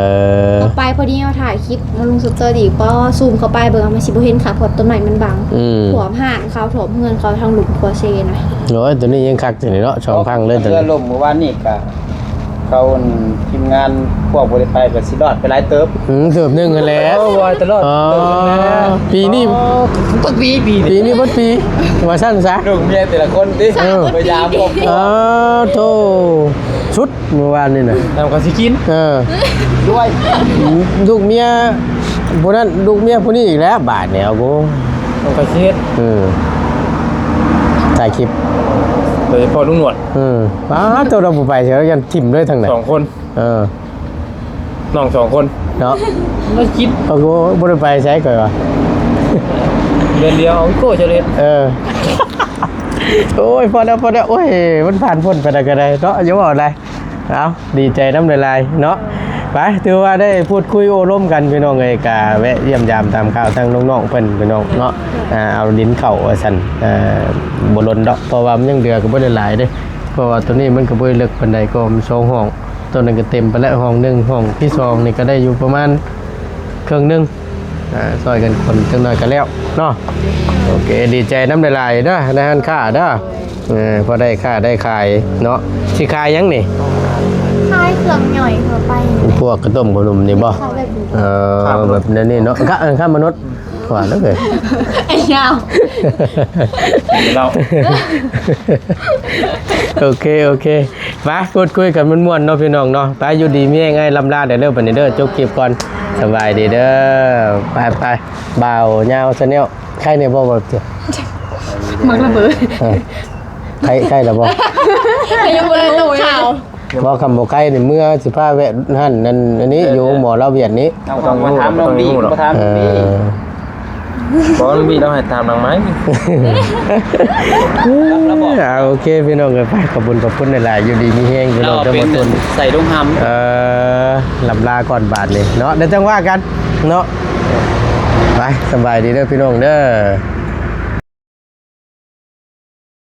ເຮົາໄປພໍດີເຮົາຖ່າຍຄລິບ ມາລົງສະຕໍຣີ ພໍຊູມເຂົ້າໄປເບິ່ງ ມັນຊິບໍ່ເຫັນຄັກ ເພາະຕົ້ນໄມ້ມັນບັງ ອືມ ຖ້ວມຮ້ານເຂົາ ຖ້ວມເຮືອນເຂົາ ທາງລຸ່ມຂົວເຊນະ ໂອ້ຍ ໂຕນີ້ຍັງຄັກຢູ່ນີ້ເນາະ ສອງຝັ່ງເລີຍໂຕນີ້ ເຮືອລົມມື້ວານນີ້ກະ ເຂົາ ທີມງານພວກບໍ່ໄດ້ໄປກໍຊິລອດໄປຫຼາຍເຕີບ ອືມ ເຕີບໜຶ່ງຫັ້ນແຫຼະ ໂອ້ ວ່າຕະຫຼອດ ອໍ ເຕີບໜຶ່ງແຫຼະ ປີນີ້ ອໍ ເບິດປີ ປີນີ້ ປີນີ້ເບິດປີ ວ່າຊັ້ນຊະ ລູກເມຍແຕ່ລະຄົນຕິ ເອີ ໄປຢາມ ອໍ ໂທ້ ສຸດ ມື້ວານນີ້ນະ ແລ້ວກໍຊິກິນ ເອີ ດ້ວຍ ລູກເມຍຜູ້ນັ້ນ ລູກເມຍຜູ້ນີ້ອີກແລ້ວ ບາດນີ້ ໂອ້ ມັນກໍຊິເຮັດ ເອີ ຖ່າຍຄລິບ ໂດຍສະເພາະລຸງໜວດ ເອີ ປ້າໂຕ ເຮົາບໍ່ໄປເທື່ອ ຢ້ານຖິ້ມເລີຍທາງນັ້ນ ສອງຄົນ ເອີ ນ້ອງສອງຄົນເນາະ ມາກິນ ໂອ້ໂຫ ບໍ່ໄດ້ໄປໃສຂ້ອຍວ່າ ເດືອນດຽວເອົາໂກ້ຈະເລັດ ເອີ ໂອ້ຍ ພໍແລ້ວ ພໍແລ້ວ ໂອ້ຍ ມັນຜ່ານພົ້ນໄປໄດ້ກໍໄດ້ເນາະ ຢ່າເວົ້າຫຼາຍ ເອົາ ດີໃຈນຳຫຼາຍໆເນາະ ໄປ ຖືວ່າໄດ້ພູດຄຸຍໂອ້ລົມກັນພີ່ນ້ອງເອີຍ ກະແວະຢ້ຽມຢາມຕາມຂ່າວທາງນ້ອງໆເພິ່ນພີ່ນ້ອງເນາະ ອ່າ ເອົາດິນເຂົ້າວ່າຊັ້ນ ອ່າ ບໍ່ດົນດອກ ເພາະວ່າມັນຍັງເຫຼືອກໍບໍ່ໄດ້ຫຼາຍເດ້ ເພາະວ່າໂຕນີ້ມັນກໍບໍ່ໄດ້ເລິກປານໃດ ກໍມີສອງຫ້ອງ ໂຕນັ້ນກໍເຕັມໄປແລ້ວຫ້ອງໜຶ່ງ ຫ້ອງທີສອງນີ້ກໍໄດ້ຢູ່ປະມານເຄິ່ງໜຶ່ງ ອ່າ ຊ່ອຍກັນຂົນຈັກໜ້ອຍກໍແລ້ວເນາະ ໂອເຄ ດີໃຈນຳຫຼາຍໆເດີ ໃນຮ້ານຄ້າເດີ ເອີ ພໍໄດ້ຄ້າໄດ້ຂາຍເນາະ ຊິຂາຍຫຍັງນີ້ ຂາຍເຄື່ອງຍ່ອຍທົ່ວໄປ ພວກເຂົ້າຕົ້ມເຂົ້າໜຸ່ມນີ້ບໍ່ ເອີ ແບບແນວນີ້ເນາະ ເອີ ຄ້າມະນຸດ ວ່າແລ້ວເອີຍ ໄອ້ຍາວ ເຫຼົ້າ ໂອເຄ ໂອເຄ ໄປ ພູດຄຸຍກັນມ່ວນໆເນາະພີ່ນ້ອງເນາະ ໄປ ຢູ່ດີມີແຮງ ອ້າຍລ່ຳລາແດ່ເດີ ບັດນີ້ເດີ ຈົບຄລິບກ່ອນ ສະບາຍດີເດີ ໄປໆ ບ່າວຍາວ Channel ໄຄແດ່ບໍ່ ບໍ່ເຈັບ ມັກລະເບີດ ເອີ ໄຄ ໄຄແລ້ວບໍ່ ຍັງບໍ່ໄດ້ລົງຂ່າວ ບໍ່ ຄັນບໍ່ໄຄນີ້ ເມືອຊິພາແວະຮ້ານນັ້ນອັນນີ້ ເອີ ຢູ່ໂຮງໝໍລາວຫວຽດນີ້ ເຮົາຕ້ອງມາຖາມນ້ອງນີ້ ມາຖາມນ້ອງນີ້ ເອີ ບໍ່ ມັນມີ ເຮົາໃຫ້ຖາມຫຼັງໄມ ອ່າ ໂອເຄ ພີ່ນ້ອງເອີຍ ໄປ ຂອບຄຸນ ຂອບຄຸນຫຼາຍໆ ຢູ່ດີມີແຮງ ພີ່ນ້ອງ ເປັນ ທັງໝົດທຸກຄົນ ໃສ່ລົງຫຳ ເອີ ລຳລາກ່ອນບາດນີ້ເນາະ ແລ້ວຈັ່ງວ່າກັນເນາະ ໄປ ສະບາຍດີເດີ ພີ່ນ້ອງເດີ.